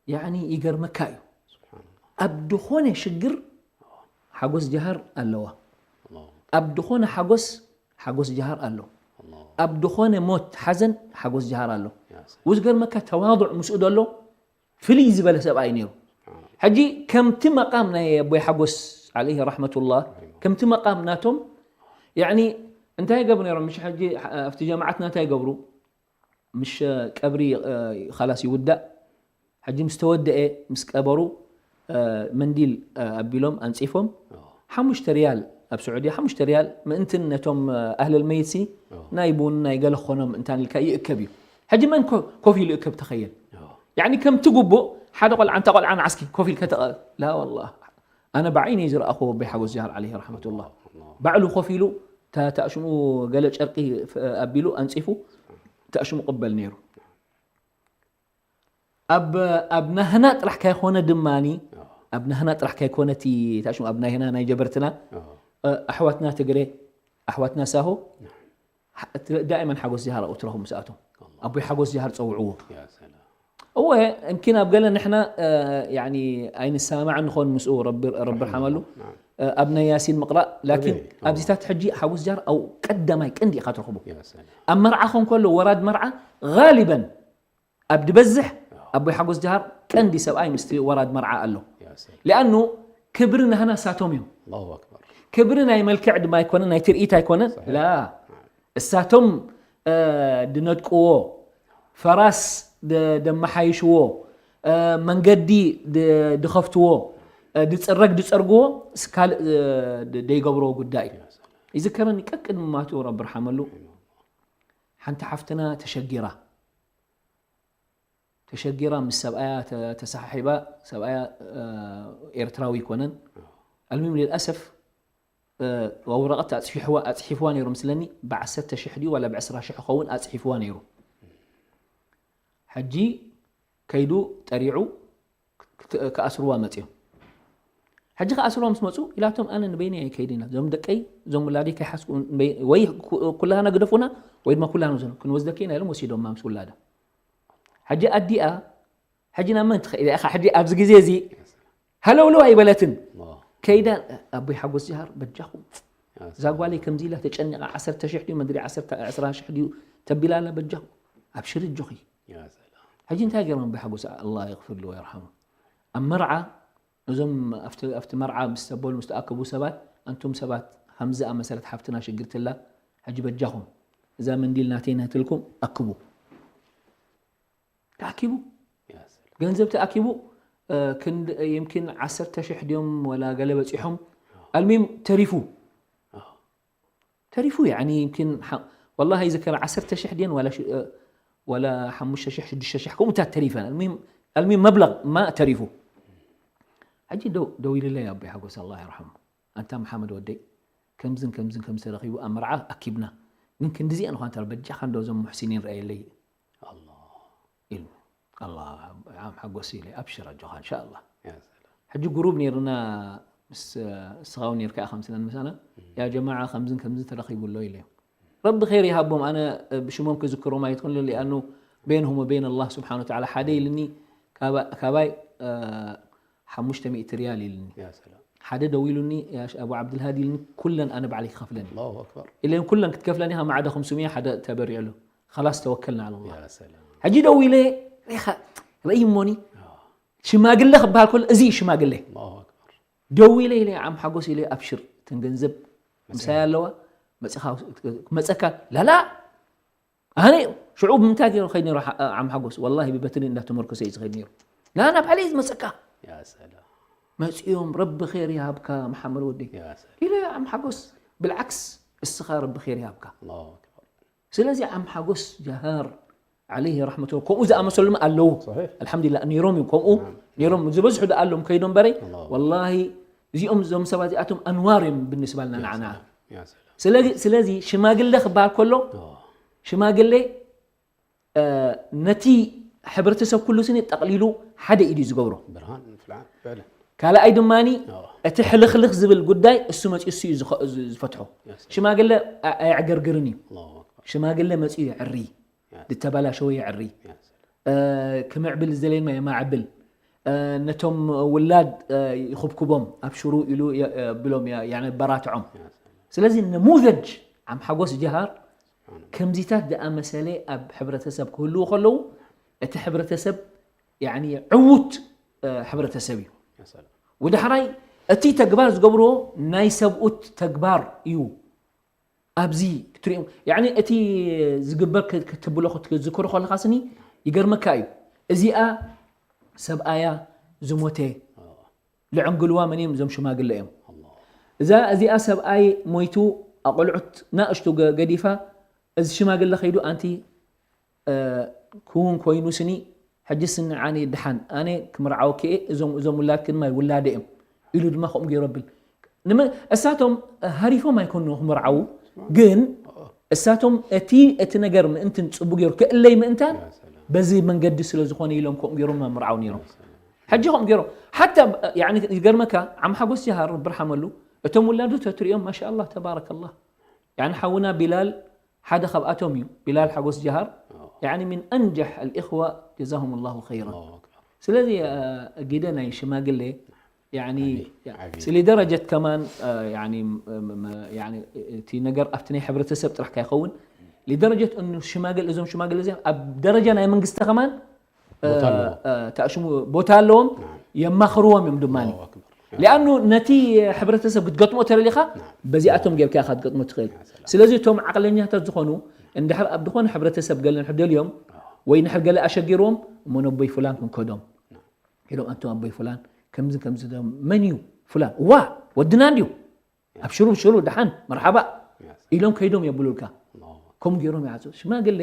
ያኒ ይገርመካ እዩ። ስብሓንላህ። ኣብ ድኾነ ሽግር ሓጎስ ጀሃር ኣለዋ። ኣላሁ። ኣብ ድኾነ ሓጎስ፣ ሓጎስ ጀሃር ኣሎ። ኣላሁ። ኣብ ድኾነ ሞት፣ ሓዘን፣ ሓጎስ ጀሃር ኣሎ። ያ ሰላም። ውዝገርመካ ተዋضዕ ምስኡ ደሎ ፍልይ ዝበለ ሰብኣይ ነይሩ። ስብሓንላህ። ሕጂ ከምቲ መቃም ናይ ኣቦይ ሓጎስ ዓለይሂ ረሕመቱላህ፣ ረሒመሁ። ከምቲ መቃም ናቶም፣ ያኒ እንታይ ይገብሩ ነይሮም? ምሽ ሕጂ ኣብቲ ጀማዓትና እንታይ ይገብሩ? ምሽ ቀብሪ፣ እ፣ ኻላስ ይውዳእ። ሕጂ ምስ ተወደኤ፣ ምስ ቀበሩ፣ እ፣ መንዲል፣ እ፣ ኣቢሎም ኣንጺፎም፣ ኣዎ። ሓሙሽተ ሪያል፣ ኣብ ስዑድያ ሓሙሽተ ሪያል ምእንትን ነቶም፣ እ፣ ኣህለል መይትሲ ኣዎ። ናይ ቡን፣ ናይ ገለ ክኾኖም እንታን ኢልካ ይእከብ እዩ። ሕጂ መን ኮ-፣ ኮፍ ኢሉ ይእከብ ተኸየል? ኣዎ። ያኒ ከምቲ ግቡእ ሓደ ቆልዓ፣ እንታ ቆልዓ ንዓስኪ ኮፍ ኢልካ ተቐ-፣ ላ ወላሂ። ኣነ ብዓይነይ ዝረኣኹዎ ኣቦይ ሓጎስ ጃህር ዓለይሂ ረሕመቱላህ። ኣላሁ። ባዕሉ ኮፍ ኢሉ፣ ታ-፣ ታሽሙ ገለ ጨርቂ ፍ-፣ ኣቢሉ ኣንጺፉ ታሽሙ ቅበል ነይሩ። ኣብ፣ ኣብ ናህና ጥራሕ ካይኮነ ድማኒ፣ ኣዎ። ኣብ ናህና ጥራሕ ካይኮነ እቲ ታሽሙ ኣብ ናህና ናይ ጀበርትና፣ ኣዎ። እ፣ ኣሕዋትና ትግሬ፣ ኣሕዋትና ሳሆ፣ ናም። ሓ-፣ እቲ ዳኢመን ሓጎስ ጃህር ኣብኡ ትረኽቡ ምስኣቶም። ኣላሁ። ኣቦይ ሓጎስ ጃህር ጸውዕዎ። ያ ሰላም። እወ፣ እንኪን ኣብ ገለ ንሕና፣ እ፣ ያኒ ኣይንሰማማዕን ንኾን ምስኡ ረቢ፣ ረቢ ርሓመሉ፣ ናም። እ፣ ኣብ ናይ ያሲን ምቕራእ፣ ላኪን ኣበይ? ኣዎ። ኣብዚታት ሕጂ ሓጎስ ጃህር ኣብኡ ቀዳማይ ቀንዲ ኢኻ ትረኽቦ። ያ ሰላም። ኣብ መርዓ ኾን ከሎ ወራድ መርዓ ጋሊበን ኣብ ድበዝሕ ኣዎ። ኣቦይ ሓጎስ ጃህር ቀንዲ ሰብኣይ ምስቲ ወራድ መርዓ ኣሎ። ያ ሰላም። ሊኣኑ ክብሪ ናህና ሳቶም እዮም። ኣላሁ ኣክበር። ክብሪ ናይ መልክዕ ድማ ኣይኮነ፣ ናይ ትርኢት ኣይኮነ። ሰሒሕ። ላ። እሳቶም፣ እ፣ ድነድቅዎ፣ ፈራስ ድ-፣ ደመሓይሽዎ፣ እ፣ መንገዲ ድ-፣ ድኸፍትዎ፣ እ፣ ድጽረግ ድጸርግዎ፣ ስ-፣ ካልእ፣ እ፣ ድ-፣ ደይገብርዎ ጉዳይ እዩ። ይዝከረኒ ቀቅድሚ ማቱ ረቢ ርሓመሉ፣ ሓንቲ ሓፍትና ተሸጊራ። ተሸጊራ ምስ ሰብኣያ ተ-፣ ተሰሓሒባ፣ ሰብኣያ፣ እ፣ ኤርትራዊ ኣይኮነን። ኣልሚም ልልኣሰፍ ወረቐት ኣፅሒሕዋ ኣፅሒፍዋ ነይሩ ምስለኒ። ብ10 ሺሕ ድዩ ዋላ ብ20 ሺሕ ኸውን ኣፅሒፍዋ ነይሩ። ሕጂ ከይዱ ጠሪዑ ክኣስርዋ መፅዮም። ሕጂ ክኣስርዋ ምስ መፁ ኢላቶም ኣነ ንበይነይ ኣይከይድን ኢላ። እዞም ደቀይ እዞም ውላደይ ከይሓዝኩ ወይ ኩላህና ግደፉና ወይ ድማ ኩላህና ውሰዱ ክንወስደኪ ኢና ኢሎም ወሲዶማ ምስ ውላዳ። ሕጂ ኣዲኣ ሕጂ ናብ መን ትኸይድ ኢኻ? ሕጂ ኣብዚ ግዜ እዚ ሃለውለው ኣይበለትን። ከይዳ ኣቦይ ሓጎስ ጀሃር በጃኹም እዛ ጓለይ ከምዚ ኢላ ተጨኒቓ ዓሰርተ ሽሕ ድዩ መድሪ ዓሰርተ ዕስራ ሽሕ ድዩ ተቢላ ኣላ በጃኹም ኣብሽሪ ኣጆኺ። ሕጂ እንታይ ገይሮም ኣቦይ ሓጎስ ኣላ የቕፍሉ ወይርሓሙ ኣብ መርዓ እዞም ኣብቲ መርዓ ምስ ተበሉ ምስ ተኣከቡ ሰባት ኣንቱም ሰባት ከምዚ ኣመሰለት ሓፍትና ሽግርትላ ሕጂ በጃኹም እዛ መንዲል ናተይ ናትልኩም ኣክቡ ተኣኪቡ ገንዘብ ተኣኪቡ ክንድ ይምኪን ዓሰርተ ሽሕ ድዮም ወላ ገለ በፂሖም ኣልሚም ተሪፉ ተሪፉ ያኒ ይምኪን ወላ ይዝከር ዓሰርተ ሽሕ ድየን ወላ ሓሙሽተ ሽሕ ሽዱሽተ ሽሕ ከምኡታት ተሪፈን ኣልሚም መብለቕ ማ ተሪፉ ሕጂ ደው ኢልለይ ኣቦይ ሓጎስ ኣላ ይርሓሙ ኣንታ መሓመድ ወደይ ከምዝን ከምዝን ከም ዝተረኺቡ ኣብ መርዓ ኣኪብና ግን ክንድዚአን ኳ እንተ በጃኻ እንዶ እዞም ሙሕሲኒን ረኣየለይ ኢሉ ኣላ ዓም ሓጎስ ኢለ ኣብሽር ኣጆኻ እንሻ ኣላ ሕጂ ጉሩብ ነይርና ምስ እስኻ እውን ነይርካ ኢኻ ምስለን ምሳና ያ ጀማዓ ከምዝን ከምዝን ተረኺቡ ኣሎ ኢለ ረቢ ኸይር ይሃቦም ኣነ ብሽሞም ክዝክሮም ኣይትኽእልን ሊኣኑ በይንሁም ወበይን ኣላህ ስብሓን ወተዓላ ሓደ ኢልኒ ካባይ ሓሙሽተ ሚእቲ ሪያል ኢልኒ ሓደ ደዊሉኒ ኣቡ ዓብድልሃዲ ኢልኒ ኩለን ኣነ ባዕለይ ክኸፍለን ኢለን ኩለን ክትከፍለን ኢኻ ማዕደ ክምስምያ ሓደ ተበሪዕሉ خلاص توكلنا على الله ሕጂ ደዊለ ሪኻ ርእይ እሞኒ ሽማግለ ክበሃል ከሎ እዚ እዩ ሽማግለ ደዊለ ኢለ ዓም ሓጎስ ኢለ ኣብሽር እተን ገንዘብ ምሳይ ኣለዋ መፅኻ መፀካ ላላ ኣነ ሽዑ ብምንታይ ገይሩ ከይድ ነይሩ ዓም ሓጎስ ወላሂ ብበትሪ እንዳተመርኮሰ እዩ ዝኸይድ ነይሩ ላና ባዕለይ ዝመፀካ መፅኦም ረቢ ኸይር ይሃብካ መሓመድ ወደይ ኢለ ዓም ሓጎስ ብልዓክስ እስኻ ረቢ ኸይር ይሃብካ ስለዚ ዓም ሓጎስ ጀሃር ዓለይህ ረሕመቱ ከምኡ ዝኣመሰሉ ኣለዉ ኣልሓምዱሊላ ነይሮም እዮም ከምኡ ነይሮም ዝበዝሑ ዳ ኣለዎም ከይዶም በረይ ወላሂ እዚኦም እዞም ሰባት እዚኣቶም ኣንዋር እዮም ብንስባ ልና ንዓና ስለዚ ሽማግለ ክበሃል ከሎ ሽማግለ ነቲ ሕብረተሰብ ኩሉ ስኒ ጠቕሊሉ ሓደ ኢዱ ዝገብሮ ካልኣይ ድማ እቲ ሕልኽልኽ ዝብል ጉዳይ እሱ መፅኡ እሱ እዩ ዝፈትሖ ሽማግለ ኣየዕገርግርን እዩ ሽማግለ መፅኡ የዕሪ ዝተበላሸወ የዕሪ ክምዕብል ዝደለየና የማዕብል ነቶም ውላድ ይኹብኩቦም ኣብሽሩ ኢሉ ብሎም የበራትዖም ስለዚ ነሙዘጅ ዓም ሓጎስ ጀሃር ከምዚታት ዝኣመሰለ ኣብ ሕብረተሰብ ክህልዉ ከለዉ እቲ ሕብረተሰብ ዕዉት ሕብረተሰብ እዩ ወዳሕራይ እቲ ተግባር ዝገብርዎ ናይ ሰብኡት ተግባር እዩ ኣብዚ ክትሪኦም ያኒ እቲ ዝግበር ክትብሎ ክትዝክሮ ከለካ ስኒ ይገርመካ እዩ እዚኣ ሰብኣያ ዝሞተ ልዕንግልዋ መን እዮም እዞም ሽማግለ እዮም እዛ እዚኣ ሰብኣይ ሞይቱ ኣቆልዑት ናእሽቱ ገዲፋ እዚ ሽማግለ ከይዱ ኣንቲ ክውን ኮይኑ ስኒ ሕጂ ስኒ ዓኒ ድሓን ኣነ ክምርዓወኪ እየ እዞም እዞም ውላድኪ ድማ ውላደ እዮም ኢሉ ድማ ከምኡ ገይሩ ኣብል እሳቶም ሃሪፎም ኣይኮኑ ክምርዓዉ ግን እሳቶም እቲ እቲ ነገር ምእንትን ፅቡ ገይሩ ክእለይ ምእንታን በዚ መንገዲ ስለ ዝኾነ ኢሎም ከምኡ ገይሮም ምርዓው ነይሮም ሕጂ ከምኡ ገይሮም ሓታ ይገርመካ ዓም ሓጎስ ጀሃር ብርሓመሉ እቶም ውላዱ ተትሪኦም ማሻ ኣላ ተባረከላ ሓውና ቢላል ሓደ ካብኣቶም እዩ ቢላል ሓጎስ ጀሃር يعني من أنجح الإخوة جزاهم الله خيرا ስለዚ ጊደ ናይ ሽማግሌ يعني لدرجة كمان يعني እቲ ነገር ኣብቲ ናይ ሕብረተሰብ ጥራሕ ካይኸውን لدرجة እኑ ሽማግሌ እዞም ሽማግሌ እዚኦም ኣብ ደረጃ ናይ መንግስቲ ከማን ተእሽሙ ቦታ ኣለዎም የማኽርዎም እዮም ድማ ሊኣኑ ነቲ ሕብረተሰብ ክትገጥሞ ተደሊኻ በዚኣቶም ጌርካ ኢኻ ክትገጥሞ ትኽእል ስለዚ እቶም ዓቕለኛታት ዝኾኑ እንድሕር ኣብ ዝኾነ ሕብረተሰብ ገለ ንሕር ደልዮም ወይ ንሕር ገለ ኣሸጊርዎም እሞ ነቦይ ፍላን ክንከዶም ኢሎም ኣንቶም ኣቦይ ፍላን ከምዚ ከምዚ መን እዩ ፍላን ዋ ወድና እንድዩ ኣብሽሩ ሽሩ ደሓን መርሓባ ኢሎም ከይዶም የብሉልካ ከምኡ ገይሮም ይዓፁ ሽማግሌ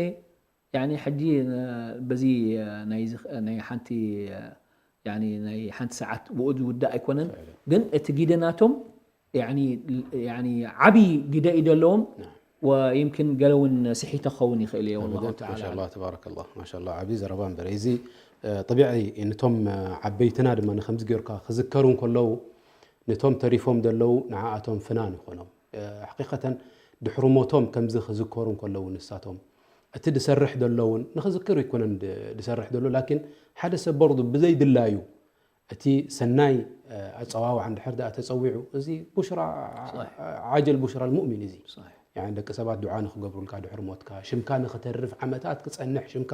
يعني ሕጂ በዚ ናይ ሓንቲ ናይ ሓንቲ ሰዓት ብኡ ዝውዳእ ኣይኮነን ግን እቲ ጊደ ናቶም ያኒ ያኒ ዓቢ ግደ እዩ ዘለዎም። ወይምክን ገለ እውን ስሒተ ክኸውን ይኽእል እየ። ወላሁ ኣበደን። ተዓላ ማሻላ ተባረከላ። ማሻላ ዓብዪ ዘረባ እምበር እዚ ጠቢዒ። ነቶም ዓበይትና ድማ ንከምዚ ጌርካ ክዝከሩ እንከለዉ ነቶም ተሪፎም ዘለዉ ንዓኣቶም ፍናን ይኾኖም። ሓቂቀተን ድሕሪ ሞቶም ከምዚ ክዝከሩ እንከለዉ ንሳቶም እቲ ድሰርሕ ዘሎ እውን ንክዝክር ይኮነን ድ- ድሰርሕ ዘሎ ላኪን ሓደ ሰብ በርዱ ብዘይ ድላዩ እቲ ሰናይ ኣፀዋውዓ እንድሕር ደኣ ተፀዊዑ እዚ ቡሽራ ዓጀል ቡሽራ ልሙእሚን እዚ صحيح يعني ደቂ ሰባት ዱዓ ንክገብሩልካ ድሕሪ ሞትካ ሽምካ ንክተርፍ ዓመታት ክፀንሕ ሽምካ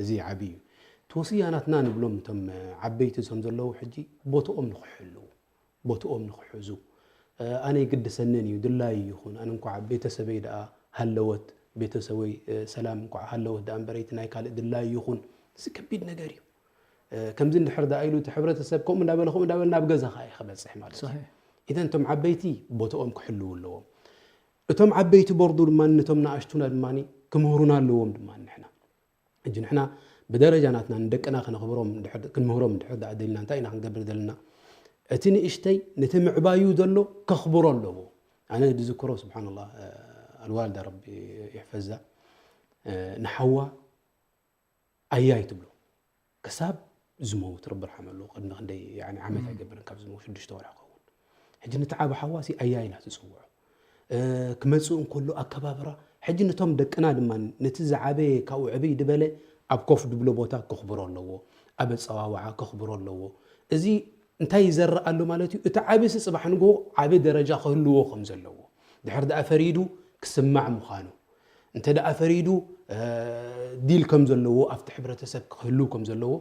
እዚ ዓብዪ እዩ። እቲ ወስያ ናትና ንብሎም እቶም ዓበይቲ እዞም ዘለዉ ሕጂ ቦትኦም ንክሕልዉ ቦትኦም ንክሕዙ ኣነ ይግድሰንን እዩ ድላይ ይኹን ኣነ እንኳ ቤተሰበይ ደኣ ሃለወት ቤተሰበይ ሰላም እንኳ ሃለወት ደኣ እምበረይቲ ናይ ካልእ ድላይ ይኹን እዚ ከቢድ ነገር እዩ። ከምዚ እንድሕር ደኣ ኢሉ እቲ ሕብረተሰብ ከምኡ እንዳበለ ከምኡ እንዳበለ ናብ ገዛ ከዓ እዩ ክበፅሕ ማለት እዩ። صحيح ኢዘን እቶም ዓበይቲ ቦትኦም ክሕልዉ ኣለዎም። እቶም ዓበይቲ ቦርዱ ድማ ነቶም ንኣሽቱና ድማ ክምህሩና ኣለዎም ድማ ንሕና ሕጂ ንሕና ብደረጃ ናትና ንደቅና ከነኽብሮም እንድሕር- ክንምህሮም እንድሕር ደኣ ደልና እንታይ ኢና ክንገብር ዘለና? እቲ ንእሽተይ ነቲ ምዕባዩ ዘሎ ከኽብሮ ኣለዎ። ኣነ ዝዝክሮ ስብሓንላ ኣልዋልዳ ረቢ ይሕፈዛ ንሓዋ ኣያይ ትብሎ ክሳብ ዝመውት ረቢ ርሓመሉ ቅድሚ ክንደይ ያኒ ዓመት ኣይገብርን ካብ ዝመውት ሽዱሽተ ወርሒ ክኸውን ሕጂ ነቲ ዓቢ ሓዋሲ ኣያይ ኢና ትፅውዖ ክመፅእ እንከሎ ኣከባብራ ሕጂ ነቶም ደቅና ድማ ነቲ ዝዓበየ ካብኡ ዕብይ ዝበለ ኣብ ኮፍ ድብሎ ቦታ ክኽብሮ ኣለዎ ኣብ ኣፀዋውዓ ክኽብሮ ኣለዎ እዚ እንታይ ይዘርእ ኣሎ ማለት እዩ እቲ ዓቢ ሲ ፅባሕ ንግሆ ዓቢ ደረጃ ክህልዎ ከም ዘለዎ ድሕር ደኣ ፈሪዱ ክስማዕ ምዃኑ እንተ ደኣ ፈሪዱ ዲል ከም ዘለዎ ኣብቲ ሕብረተሰብ ክህልው ከም ዘለዎ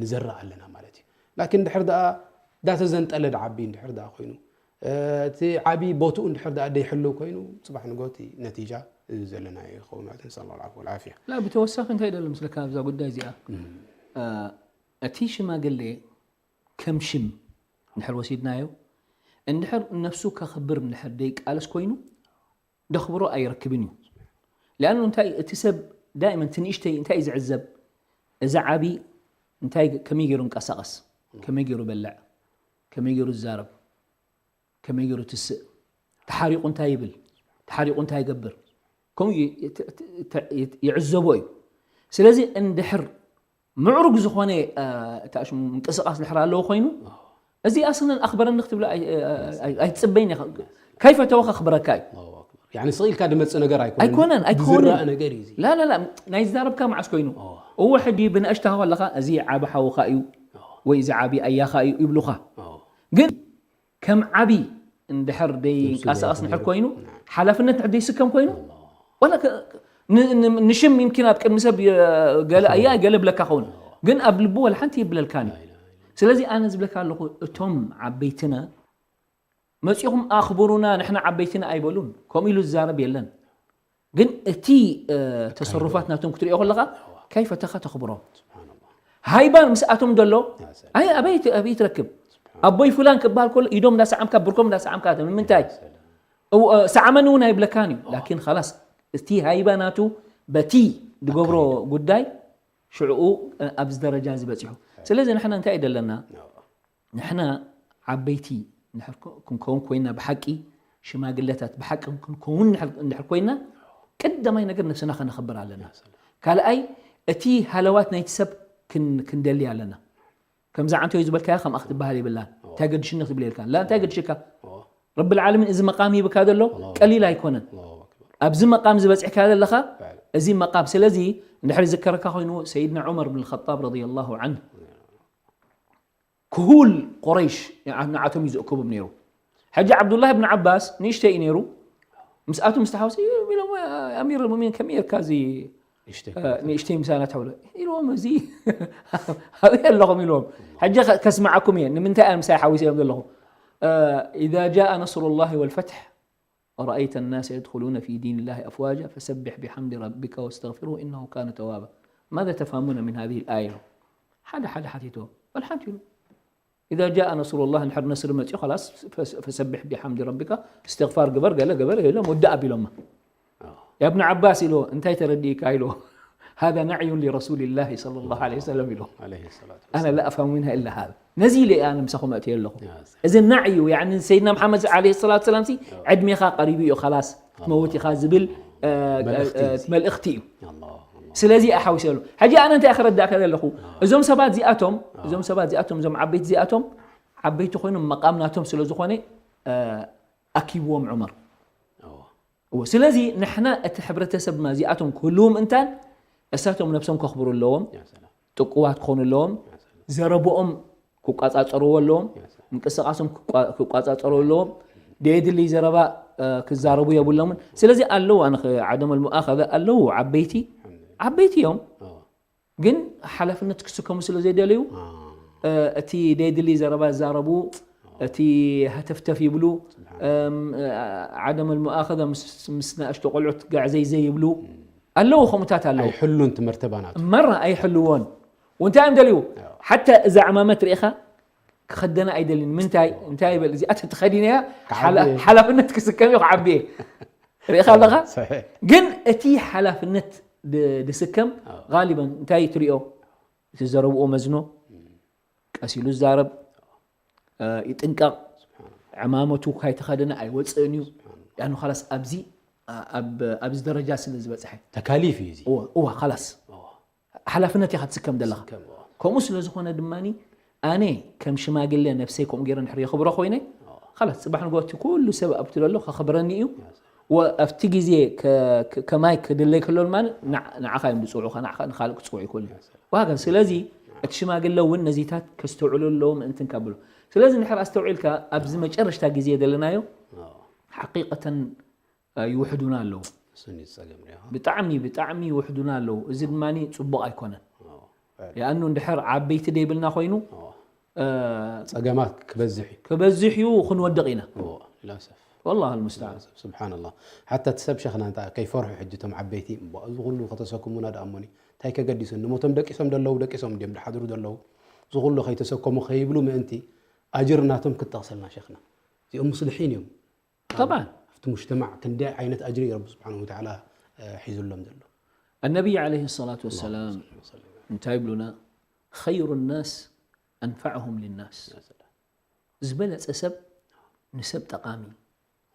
ንዘርእ ኣለና ማለት እዩ ላኪን ድሕር ደኣ ዳተዘንጠለ ድዓቢ እንድሕር ደኣ ኮይኑ እቲ ዓቢ ቦትኡ እንድሕር ደኣ ደይሕልው ኮይኑ ፅባሕ ንጎቲ ነቲጃ እዚ ዘለናዮ ይኸውን ማለት ንስኣል ዓፍ ወልዓፍያ لا ብተወሳኺ እንታይ ደሎ ምስለካ ኣብዛ ጉዳይ እዚኣ እቲ ሽማግሌ ከም ሽም እንድሕር ወሲድናዮ እንድሕር ነፍሱ ከኽብር እንድሕር ደይቃለስ ኮይኑ ደኽብሮ ኣይረክብን እዩ ሊኣኑ እንታይ እቲ ሰብ ዳእመን ትንእሽተይ እንታይ እዩ ዝዕዘብ እዚ ዓቢ እንታይ ከመይ ገይሩ እንቀሳቐስ ከመይ ገይሩ በልዕ ከመይ ገይሩ ዝዛረብ ከመይ ገይሩ ትስእ ተሓሪቑ እንታይ ይብል ተሓሪቑ እንታይ ይገብር ከምኡ ይዕዘቦ እዩ ስለዚ እንድሕር ምዕሩግ ዝኾነ ምንቅስቃስ ድሕር ኣለዎ ኮይኑ እዚ ኣስለን ኣኽበረኒ ክትብሎ ኣይትፅበይን ኢኻ ከይፈተወ ከኽብረካ እዩ ስቕ ኢልካ ድመፅእ ነገር ኣይኮነን ኣይኮነን ኣይኮነን ዝረኣ ነገር እዩ ላላላ ናይ ዝዛረብካ መዓስ ኮይኑ እወ ሕጂ ብንእሽታ ከለካ እዚ ዓቢ ሓውካ እዩ ወይ እዚ ዓቢ ኣያካ እዩ ይብሉካ ግን ከም ዓቢ እንድሕር ደይንቀሳቀስ ንሕር ኮይኑ ሓላፍነት ንሕር ደይስከም ኮይኑ ዋላ ንሽም ይምኪን ኣብ ቅድሚ ሰብ ገለ ኣያ ገለ ብለካ ኸውን ግን ኣብ ልቡ ወላ ሓንቲ ይብለልካን እዩ ስለዚ ኣነ ዝብለካ ኣለኹ እቶም ዓበይትና መፂኹም ኣኽብሩና ንሕና ዓበይትና ኣይበሉን ከምኡ ኢሉ ዝዛረብ የለን ግን እቲ ተሰሩፋት ናቶም ክትሪኦ ከለካ ከይፈተኻ ተኽብሮም ሃይባን ምስኣቶም ዘሎ ኣይ ኣበይ ኣበይ ትረክብ ኣቦይ ፍላን ክበሃል ከሎ ኢዶም እንዳሰዓምካ ብርኮም እንዳሰዓምካ ንምንታይ ሰዓመኒ እውን ኣይብለካን እዩ ላኪን ላስ እቲ ሃይባ ናቱ በቲ ዝገብሮ ጉዳይ ሽዕኡ ኣብዚ ደረጃ እዚ በፂሑ ስለዚ ንሕና እንታይ እዩ ዘለና ንሕና ዓበይቲ ክንከውን ኮይና ብሓቂ ሽማግለታት ብሓቂ ክንከውን እንድሕር ኮይና ቀዳማይ ነገር ነብስና ከነኽብር ኣለና ካልኣይ እቲ ሃለዋት ናይቲ ሰብ ክንደሊ ኣለና ከምዛ ዓንተዮ ዝበልካያ ከምኣ ክትበሃል የብላን እንታይ ገድሽኒ ክትብል የልካን ላ እንታይ ገድሽካ ረቢ ልዓለሚን እዚ መቃም ሂብካ ዘሎ ቀሊል ኣይኮነን ኣብዚ መቃም ዝበፅሕካ ዘለኻ እዚ መቃም ስለዚ እንድሕር ዝከረካ ኮይኑ ሰይድና ዑመር ብን ኸጣብ ረዲ ላሁ ዓንሁ ክሁል ቁረይሽ ንዓቶም እዩ ዘእከቦም ነይሩ ሕጂ ዓብዱላህ ብን ዓባስ ንእሽተይ እዩ ነይሩ ምስኣቱ ምስ ተሓወሰ ኢሎም ኣሚር ልሙእሚን ከመይ ጌርካ እዚ ንእሽተይ ምሳና ተብሎ ኢልዎም እዚ ኣበይ ኣለኹም ኢልዎም ሕጂ ከስማዓኩም እየ ንምንታይ እያ ምሳይ ሓዊሰ እዮም ዘለኹም إذا جاء نصر الله والفتح ورأيت الناس يدخلون في دين الله أفواجا فسبح بحمد ربك واستغفره إنه كان توابا ماذا تفهمون من هذه الآية ሓደ ሓደ ሓቲትዎ ወላ ሓንቲ ኢሉ إذا جاء نصر الله እንድሕር ነስሪ መፅኡ خلاص فسبح بحمد ربك استغفار ግበር ገለ ገበር ኢሎም ውዳእ ኣቢሎማ يا ابن عباس ኢልዎ እንታይ ተረዲእካ ኢልዎ هذا نعي لرسول الله صلى الله عليه وسلم ኢሉ። عليه الصلاة أنا لا أفهم منها إلا هذا። ነዚ ኢለ ኣነ ምሳኹም ኣእትየ ኣለኹ። يا سلام. እዚ ናዕዩ፣ ያኒ ሰይድና መሓመድ ዓለይሂ ሰላቱ ሰላም ሲ ዕድሜኻ ቀሪቡ እዩ፣ ኻላስ ክትመውት ኢኻ ዝብል እ፣ መልእኽቲ እ፣ እዩ። መልእኽቲ እዩ። الله الله ስለዚ ኣሓዊሰሉ። ሕጂ ኣነ እንታይ ክረዳእ ከለኹ፣ እዞም ሰባት እዚኣቶም፣ እዞም ሰባት እዚኣቶም፣ እዞም ዓበይቲ እዚኣቶም ዓበይቲ ኮይኖም መቃም ናቶም ስለ ዝኾነ እ፣ ኣኪብዎም ዑመር። أوه. እዎ፣ ስለዚ ንሕና እቲ ሕብረተሰብና እዚኣቶም ክህልዎም እንታን እሳቶም ነብሶም ከኽብሩ ኣለዎም። يا سلام. ጥቁዋት ክኾኑ ኣለዎም። ዘረብኦም ክቋጻጸርዎ ኣለዎም። ምንቅስቃሶም ክቋ- ክቋጻጸርዎ ኣለዎም። ደየድሊ ዘረባ እ፣ ክዛረቡ የብሎምን። ስለዚ ኣለዉ ኣነ ዓደም ኣልሙኣኸዘ ኣለዉ ዓበይቲ ዓበይቲ እዮም። أوه. ግን ሓላፍነት ክስከሙ ስለ ዘይደለዩ آه. እ፣ እቲ ደየድሊ ዘረባ ይዛረቡ፣ እቲ ሃተፍተፍ ይብሉ፣ እም፣ እ፣ ዓደም ኣልሙኣኸዘ ምስ ምስ ንኣሽቶ ቆልዑት ጋዕዘይ ዘይብሉ ኣለዉ፣ ከምኡታት ኣለዉ። ኣይሕሉን ትምህርቲ ባናቱ መራ ኣይሕልዎን። ወንታይ እዮም ደልዩ? ሓታ እዛ ዕማመት ርኢኻ ክኸደና ኣይደልን። ምንታይ እንታይ ይበል እዚኣ ተተኸዲነያ ክዓቢ እየ። ሓላፍነት ክስከም እዩ ክዓቢ እየ። ርኢኻ ኣለኻ? صحيح. ግን እቲ ሓላፍነት ድ- ድስከም ጋሊበን እንታይ ትሪኦ? እቲ ዘረብኡ መዝኖ፣ ቀስ ኢሉ ዝዛረብ፣ እ፣ ይጥንቀቕ። ዕማመቱ ካይተኸደነ ኣይወፅእን እዩ። ያኑ ኻላስ ኣብዚ ኣ- ኣብ ኣብዚ ደረጃ ስለ ዝበፅሐ ተካሊፍ እዩ እዚ እወ እወ ኻላስ ሓላፍነት ኢኻ ትስከም ዘለኻ። ከም ከምኡ ስለ ዝኾነ ድማ ኣነ ከም ሽማግለ ነብሰይ ከምኡ ገይረ እንድሕር የኽብሮ ኮይነ ኻላስ ፅባሕ ንግሆ እቲ ኩሉ ሰብ ኣብቲ ዘሎ ከኽብረኒ እዩ። ወ- ኣብቲ ግዜ ከ- ከ- ከማይ ክድለይ ከሎ ድማ ንዓ- ንዓኻ እዮም ዝፅውዑኻ፣ ንዓኻ ንኻልእ ክፅውዑ ይኽእሉ እዮም። ዋሃከዛ ስለዚ እቲ ሽማግለ እውን ነዚታት ከስተውዕሉ ኣለዎ ምእንትን ካብሎ። ስለዚ እንድሕር ኣስተውዒልካ ኣብዚ መጨረሽታ ግዜ ዘለናዮ ሓቂቀተን ይውሕዱና ኣለዉ። እሱን እዩ ጸገም ሪኢኻ። ብጣዕሚ ብጣዕሚ ይውሕዱና ኣለዉ። እዚ ድማ ጽቡቕ ኣይኮነን። ይኣኑ እንድሕር ዓበይቲ ደይብልና ኮይኑ እ፣ ጸገማት ክበዝሕ እዩ። ክበዝሕ እዩ፣ ክንወድቕ ኢና። እዎ፣ للأسف. والله المستعان. سبحان الله. ሓታ እቲ ሰብ ሸኽና እንታ ከይፈርሑ ሕጂ እቶም ዓበይቲ እምቧ፣ እዚ ኩሉ ከተሰክሙና ደኣ እሞኒ እንታይ ከገዲሱኒ? እሞ እቶም ደቂሶም ደለዉ ደቂሶም እንድዮም ድሓድሩ ደለዉ። እዚ ኩሉ ከይተሰከሙ ከይብሉ ምእንቲ ኣጅር ናቶም ክትጠቕሰልና ሸኽና። እዚኦም ሙስልሒን እዮም። طبعا. ኣብቲ ሙጅተማዕ ክንደይ ዓይነት ኣጅሪ እዩ ረቢ ስብሓነሁ ወተዓላ እ፣ ሒዙሎም ዘሎ። النبي عليه الصلاة والسلام እንታይ ይብሉና? خير الناس أنفعهم للناس. ዝበለጸ ሰብ ንሰብ ጠቓሚ።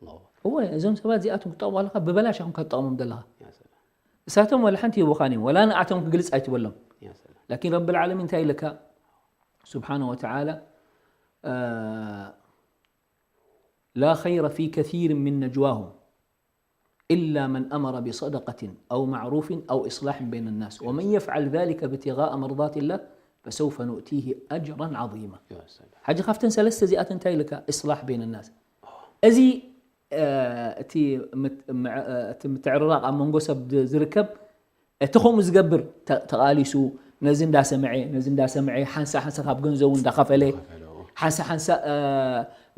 ኣላሁ እወ፣ እዞም ሰባት እዚኣቶም ክጠቕሙ ኣለካ ብበላሽ ኢኹም ከትጠቕሞም ዘለኻ። ያ ሰላም፣ እሳቶም ወላ ሓንቲ ይህቡኻን እዮም፣ ወላ ንኣቶም ክግልጽ ኣይትበሎም። ያ ሰላም። ላኪን ረብል ዓለሚን እንታይ ኢልካ? ስብሓነ ወተዓላ እ፣ لا خير في كثير من نجواهم إلا من أمر بصدقة أو معروف أو إصلاح بين الناس ومن يفعل ذلك ابتغاء مرضات الله فسوف نؤتيه أجرا عظيما. ያ ሰላም። ሓጂ ካብተን ሰለስተ እዚኣተን እንታይ ኢልካ? إصلاح بين الناس። እዚ እ፣ እቲ ምት- ምዕ- እ፣ እቲ ምትዕርራቕ ኣብ መንጎ ሰብ ድ- ዝርከብ እቲ ከምኡ ዝገብር ተ- ተቓሊሱ ነዚ እንዳሰምዐ ነዚ እንዳሰምዐ ሓንሳ ሓንሳ ካብ ገንዘቡ እንዳኸፈለ ሓንሳ ሓንሳ እ፣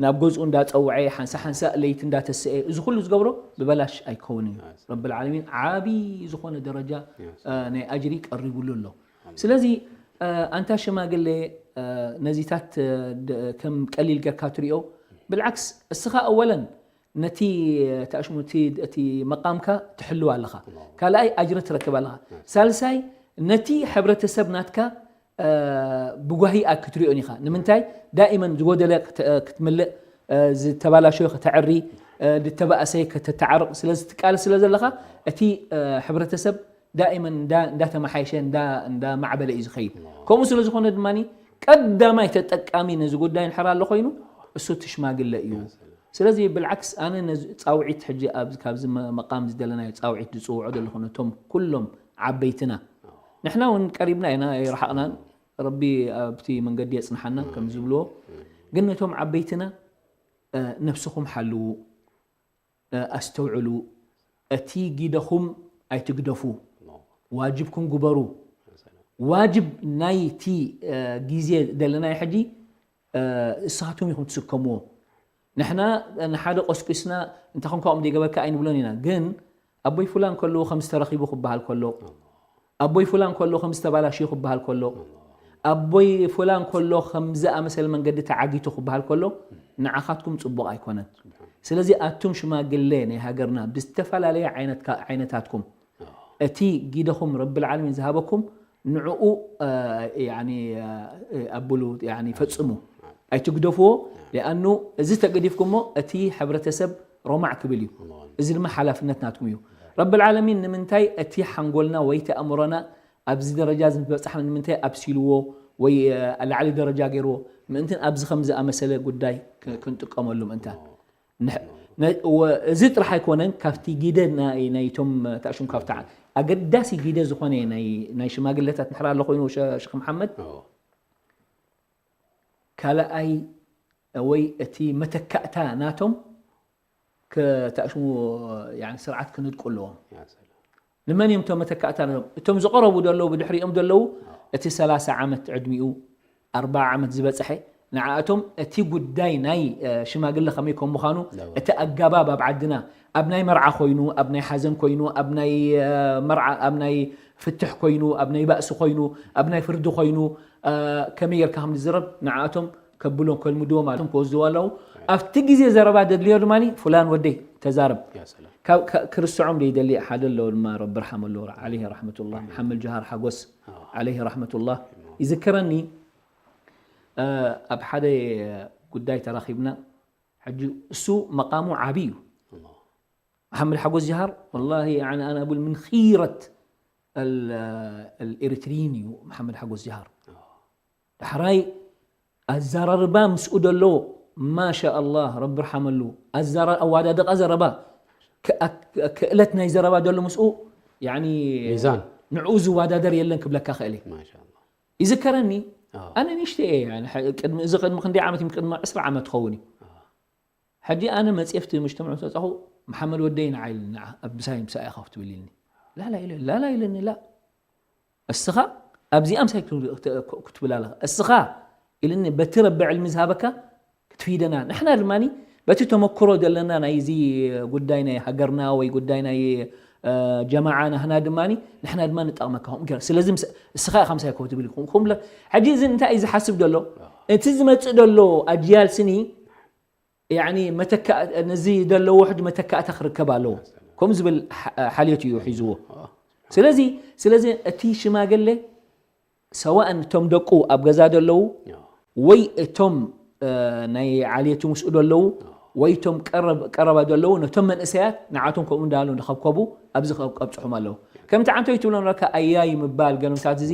ናብ ገዝኡ እንዳፀውዐ ሓንሳ ሓንሳ ለይቲ እንዳተሰአ እዚ ኩሉ ዝገብሮ ብበላሽ ኣይከውንን እዩ። ረብል ዓለሚን ዓብዪ ዝኾነ ደረጃ እ፣ ናይ ኣጅሪ ቀሪቡሉ ኣሎ። ስለዚ እ፣ ኣንታ ሽማግሌ እ፣ ነዚታት እ፣ ድ- ከም ቀሊል ጌርካ ትሪኦ ብልዓክስ እስኻ ኣወለን ነቲ ተኣሽሙ እቲ እቲ መቃምካ ትሕልው ኣለኻ። ካልኣይ ኣጅሪ ትረክብ ኣለኻ። ሳልሳይ ነቲ ሕብረተሰብ ናትካ እ፣ ብጓሂ ኣብ ክትሪኦን ኢኻ። ንምንታይ ዳኢመን ዝጎደለ ክት- ክትምልእ እ፣ ዝተባላሸወ ከተዕሪ እ፣ ዝተባእሰ ከተተዓርቕ ስለ ዝትቃለስ ስለ ዘለኻ እቲ እ፣ ሕብረተሰብ ዳኢመን እንዳ- እንዳተመሓየሸ እንዳ- እንዳማዕበለ እዩ ዝኸይድ። ከምኡ ስለ ዝኾነ ድማ ቀዳማይ ተጠቃሚ ነዚ ጉዳይ እንድሕር ኣሎ ኮይኑ እሱ እቲ ሽማግለ እዩ። ስለዚ ብልዓክስ ኣነ ነዚ ፃውዒት ሕጂ ኣብዚ- ካብዚ መ- መቃም ዝደለናዮ ፃውዒት ዝፅውዖ ዘለኹ ነቶም ኩሎም ዓበይትና ንሕና እውን ቀሪብና ኢና ኣይረሓቕናን። ረቢ ኣብቲ መንገዲ የፅንሓና ከም ዝብልዎ ግን ነቶም ዓበይትና እ፣ ነብስኹም ሓልዉ፣ እ፣ ኣስተውዕሉ፣ እቲ ጊደኹም ኣይትግደፉ፣ ዋጅብኩም ግበሩ። ዋጅብ ናይቲ እ፣ ግዜ ዘለናዮ ሕጂ እ፣ እሳኻትኩም ኢኹም ትስከምዎ። ንሕና ንሓደ ቆስቂስና እንተኾንካ ከምኡ ዘይገበርካ ኣይንብሎን ኢና። ግን ኣቦይ ፉላን ከለዉ ከምዚ ተረኺቡ ክበሃል ከሎ ኣቦይ ፉላን ከሎ ከምዚ ተባላሽዩ ክበሃል ከሎ ኣቦይ ፉላን ከሎ ከምዚ ኣመሰለ መንገዲ ተዓጊቱ ክበሃል ከሎ ንዓኻትኩም ፅቡቕ ኣይኮነን። ስለዚ ኣቱም ሽማግሌ ናይ ሃገርና ብዝተፈላለየ ዓይነት ካ- ዓይነታትኩም እቲ ጊደኹም ረብል ዓለሚን ዝሃበኩም ንዕኡ፣ እ፣ ያኒ፣ እ፣ ኣብሉ፣ ያኒ ፈጽሙ። ኣይትግደፍዎ። ሊኣኑ እዚ ተገዲፍኩሞ እቲ ሕብረተሰብ ሮማዕ ክብል እዩ። እዚ ድማ ሓላፍነት ናትኩም እዩ። ረብል ዓለሚን ንምንታይ እቲ ሓንጎልና ወይ እቲ ኣእምሮና ኣብዚ ደረጃ እዚ በጻሕ ንምንታይ ኣብሲልዎ ወይ፣ እ፣ ላዕሊ ደረጃ ገይርዎ ምእንትን ኣብዚ ከም ዝኣመሰለ ጉዳይ ክ-፣ ክንጥቀመሉ ምእንታ። ንሕ-፣ ነ-፣ ወ-፣ እዚ ጥራሕ ኣይኮነን፣ ካብቲ ጊደ ናይ፣ ናይቶም ታሽም ካብታ ኣገዳሲ ጊደ ዝኾነ ናይ፣ ናይ ሽማግለታት ንሕር ኣሎ ኮይኑ ሸ-፣ ሸኽ መሓመድ፣ እዎ። ካልኣይ ወይ እቲ መተካእታ ናቶም ከ-፣ ታሽሙ፣ ያኒ ስርዓት ክንድቁ ኣለዎም። ያ ሰላም። ንመን እዮም እቶም መተካእታ ናቶም? እቶም ዝቐረቡ ዘለዉ፣ ብድሕሪኦም ዘለዉ፣ እቲ ሰላሳ ዓመት ዕድሚኡ፣ ኣርባዓ ዓመት ዝበጽሐ፣ ንዓኣቶም እቲ ጉዳይ ናይ፣ እ፣ ሽማግለ ከመይ ከም ምዃኑ፣ ለወ። እቲ ኣገባብ ኣብ ዓድና፣ ኣብ ናይ መርዓ ኮይኑ፣ ኣብ ናይ ሓዘን ኮይኑ፣ ኣብ ናይ፣ እ፣ መርዓ፣ ኣብ ናይ ፍትሕ ኮይኑ፣ ኣብ ናይ ባእሲ ኮይኑ፣ ኣብ ናይ ፍርዲ ኮይኑ፣ እ፣ ከመይ ጌርካ ከም ዝዝረብ ንዓኣቶም ከብሎም፣ ከልምድዎ ማለት እዮም፣ ክወስድዎ ኣለዉ። ኣብቲ ግዜ ዘረባ ደድልዮ ድማ፣ "ፍላን ወደይ ተዛረብ." ያ ሰላም። ካብ፣ ከ-፣ ክርስዖም ዘይደሊ ሓደ ኣሎ ድማ፣ ረቢ ርሓመሉ፣ ዓለይሂ ረሕመቱላህ፣ መሓመድ ጀሃር ሓጎስ፣ ኣዎ። ዓለይሂ ረሕመቱላህ። ይዝከረኒ፣ እ፣ ኣብ ሓደ ጉዳይ ተራኺብና፣ ሕጂ እሱ መቃሙ ዓቢ እዩ። ኣላህ። መሓመድ ሓጎስ ጀሃር፣ ወላሂ፣ ያኒ፣ ኣነ ኣቡል ምን ኺረት ኣል-፣ ኣልኤሪትሪይን እዩ መሓመድ ሓጎስ ጀሃር። ኣዎ። ዳሕራይ ኣዘራርባ ምስኡ ደሎ፣ ማሻ ኣላህ፣ ረቢ ርሓመሉ። ኣዘራ-፣ ኣዋዳድቓ ዘረባ፣ ክኣ-፣ ክእለት ናይ ዘረባ ደሎ ምስኡ፣ ያኒ፣ ሚዛን። ንዕኡ ዝወዳደር የለን ክብለካ ክእል እየ። ማሻ ኣላህ። ይዝከረኒ፣ ኣዎ። ኣነ ንእሽተይ እየ፣ ያኒ፣ ሐ-፣ ቅድሚ፣ እዚ ቅድሚ ክንደይ ዓመት እዩ? ቅድሚ ዕስራ ዓመት ትኸውን እዩ። ኣዎ። ሕጂ ኣነ መጽየ ኣብቲ መጅተምዕ ምስ ወጻኹ፣ "መሓመድ ወደይ ንዓ" ኢሉኒ፣ "ንዓ ኣብ ምሳይ፣ ምሳይ ኢኻ ክትብል" ኢልኒ። "ላላ" ኢለ፣ "ላላ" ኢልኒ፣ "ላ። እስኻ ኣብዚኣ ምሳይ ክት-፣ ክት-፣ ክትብል ኣለኻ። እስኻ" ኢልኒ፣ "በቲ ረቢ ዕልሚ ዝሃበካ ክትፍይደና። ንሕና ድማኒ በቲ ተመክሮ ዘለና ናይዚ ጉዳይ ናይ ሃገርና ወይ ጉዳይ ናይ፣ እ፣ ጀማዓ ናህና ድማኒ፣ ንሕና ድማ ንጠቕመካ ከምኡ ገይር። ስለዚ ምስ-፣ እስኻ ኢኻ ምሳይ ክትብል" ኢልኩም። ኩም ለ-፣ ሕጂ እዚ እንታይ እዩ ዝሓስብ ዘሎ? እቲ ዝመጽእ ዘሎ ኣጅያል ስኒ ያኒ መተካ-፣ ነዚ ዘለዎ ሕጂ መተካእታ ክርከብ ኣለዎ። ከምኡ ዝብል ሓ-፣ ሓልዮት እዩ ሒዝዎ። ስለዚ፣ ስለዚ እቲ ሽማግለ ሰዋእን እቶም ደቁ ኣብ ገዛ ደለዉ፣ ወይ እቶም፣ እ፣ ናይ ዓልየቱ ምስኡ ደለዉ፣ ወይ እቶም ቀረብ-፣ ቀረባ ደለዉ፣ ነቶም መንእሰያት ንዓቶም ከምኡ እንዳበሉ ንኸብከቡ ኣብዚ ከብ-፣ ከብጽሑም ኣለዉ። ከምቲ ዓንቶይ ትብሎ ነበርካ ኣያይ ምባል ገለምታት እዚ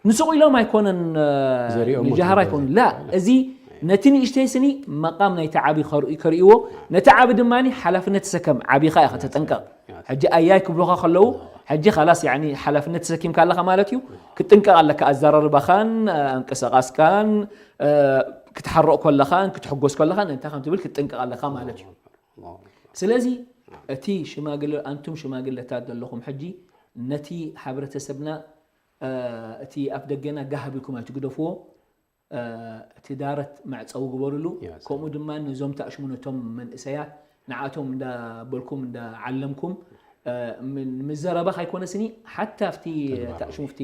ንሱቕ ኢሎም ኣይኮነን፣ እ፣ ዘሪኦም ንጃሃር ሞት ኣይኮኑን። ላ፣ እዚ ነቲ ንእሽተይ ስኒ መቃም ናይቲ ዓቢ ከርኢ-፣ ከርእይዎ፣ ነቲ ዓቢ ድማ ሓላፍነት ተሰከም፣ ዓቢኻ ኢኻ ተጠንቀቕ። ሕጂ ኣያይ ክብሉኻ ከለዉ፣ ሕጂ ኻላስ፣ ያኒ፣ ሓላፍነት ተሰኪምካ ኣለኻ ማለት እዩ። ክትጥንቀቕ ኣለካ፣ ኣዘራርባኻን፣ ኣንቀሳቓስካን፣ እ፣ ክትሓርቕ ከለኻን፣ ክትሕጎስ ከለኻን፣ እንታይ ከም ትብል ክትጥንቀቕ ኣለካ ማለት እዩ። ስለዚ፣ እቲ ሽማግለ፣ ኣንቱም ሽማግለታት ዘለኹም ሕጂ፣ ነቲ ሕብረተሰብና፣ እ፣ እቲ ኣፍ ደገና ጋህ ኣቢልኩም ኣይትግደፍዎ። እ፣ እቲ ዳረት መዕጸዊ ግበሩሉ። ያ ሰላም። ከምኡ ድማ ነዞም ተኣሽሙ ነቶም መንእሰያት ንዓቶም እንዳበልኩም እንዳዓለምኩም፣ እ፣ ምን-፣ ምዘረባ ከይኮነ ስኒ ሓታ ኣብቲ ተግባራዊ። ተኣሽሙ ኣብቲ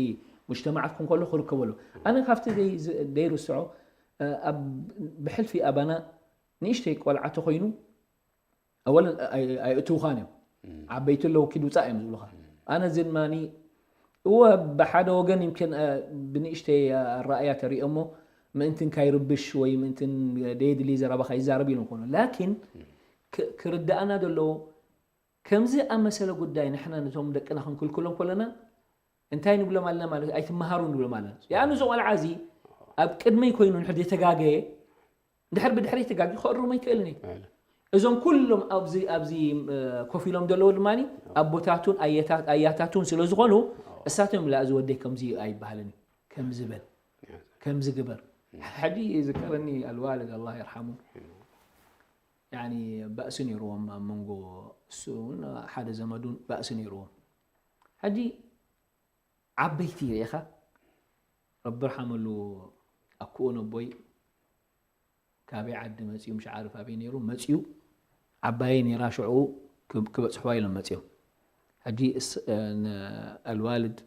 ሙጅተማዓትኩም ከሎ ክርከበሉ። ኣነ ካብቲ ደይ-፣ ዝ-፣ ደይርስዖ፣ እ፣ ኣብ ብሕልፊ ኣባና ንእሽተይ ቆልዓ ተኾይኑ ኣወለን ኣይ-፣ ኣይእትውኻን እዮም። እም። ዓበይቲ ኣለዉ ኪድ ውጻእ እዮም ዝብሉኻ። እም። ኣነ እዚ ድማኒ፣ እወ፣ ብሓደ ወገን ይምኪን፣ እ፣ ብንእሽተይ ኣረኣእያ ተሪኦሞ፣ ምእንትን ካይርብሽ ወይ ምእንትን ደየድሊ ዘረባ ካይዛረብ ኢሎም ኮኑ። ላኪን እም። ክ-፣ ክርድኣና ደለዎ፣ ከምዚ ኣመሰለ ጉዳይ ንሕና ነቶም ደቅና ክንክልክሎም ከለና፣ እንታይ ንብሎም ኣለና ማለት፣ ኣይትመሃሩ ንብሎም ኣለና። ያኑ እዚ ቆልዓ እዚ ኣብ ቅድመይ ኮይኑ እንድሕር ዘይተጋገየ፣ እንድሕር ብድሕረይ ተጋጊ ከእርሞ ኣይክእልን እዩ። ኣይለ። እዞም ኩሎም ኣብዚ፣ ኣብዚ፣ እ፣ ኮፍ ኢሎም ዘለዉ ድማ ኣቦታቱን ኣየታት-፣ ኣያታቱን ስለ ዝኾኑ፣ እሳቶም ይብላ፣ "እዚ ወደይ ከምዚ ኣይበሃልን እዩ፣ ከምዚ በል፣ ከምዚ ግበር." ሕጂ ይዝከረኒ ኣልዋልድ፣ ኣላህ የርሓሙ፣ ያኒ ባእሲ ነይርዎም ኣብ መንጎ እሱን ሓደ ዘመዱን ባእሲ ነይርዎም። ሕጂ ዓበይቲ ርኢኻ፣ ረቢ ርሓመሉ፣ ኣኩኡ ነቦይ ካበይ ዓዲ መጺኡ፣ ምሽ ዓርፍ ኣበይ ነይሩ መጺኡ፣ ዓባየይ ነይራ ሽዑ ክብ-፣ ክበጽሕዋ ኢሎም መጺኦም። ሕጂ እስ-፣ እ፣ ን-፣ ኣልዋልድ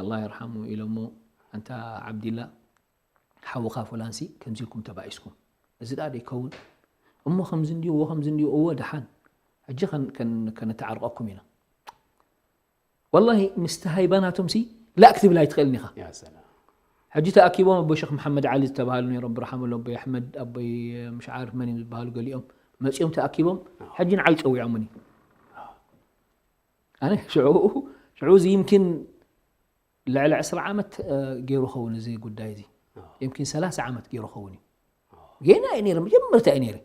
ኣላህ የርሓሙ ኢሎሞ፣ "ኣንታ ዓብዲላ፣ ሓውኻ ፍላንሲ ከምዚ ኢልኩም ተባኢስኩም። እዚ ደኣ ደይከውን? እሞ ከምዚ እንድዩ፣ እዎ ከምዚ እንድዩ፣ እዎ ደሓን። ሕጂ ከን-፣ ከን-፣ ከነተዓርቐኩም ኢና። ወላሂ ምስቲ ሃይባ ናቶም ሲ ላእ ክትብል ኣይትኽእልን ኢኻ። ያ ሰላም ሕጂ ተኣኪቦም ኣቦ ሸኽ መሓመድ ዓሊ ዝተባሃሉ ነይሮም፣ ብርሓመሉ ኣቦይ ኣሕመድ ኣቦይ ምሽ ዓርፍ መን እዮም ዝበሃሉ ገሊኦም መፂኦም ተኣኪቦም ሕጂ ንዓይ ፀዊዖምኒ። ኣነ ሽዑ ሽዑ እዚ ይምኪን ልዕሊ ዕስራ ዓመት ገይሩ ኸውን እዚ ጉዳይ እዚ ይምኪን ሰላሳ ዓመት ገይሩ ኸውን እዩ። ጌና እዩ ነይረ መጀመርታ እዩ ነይረ።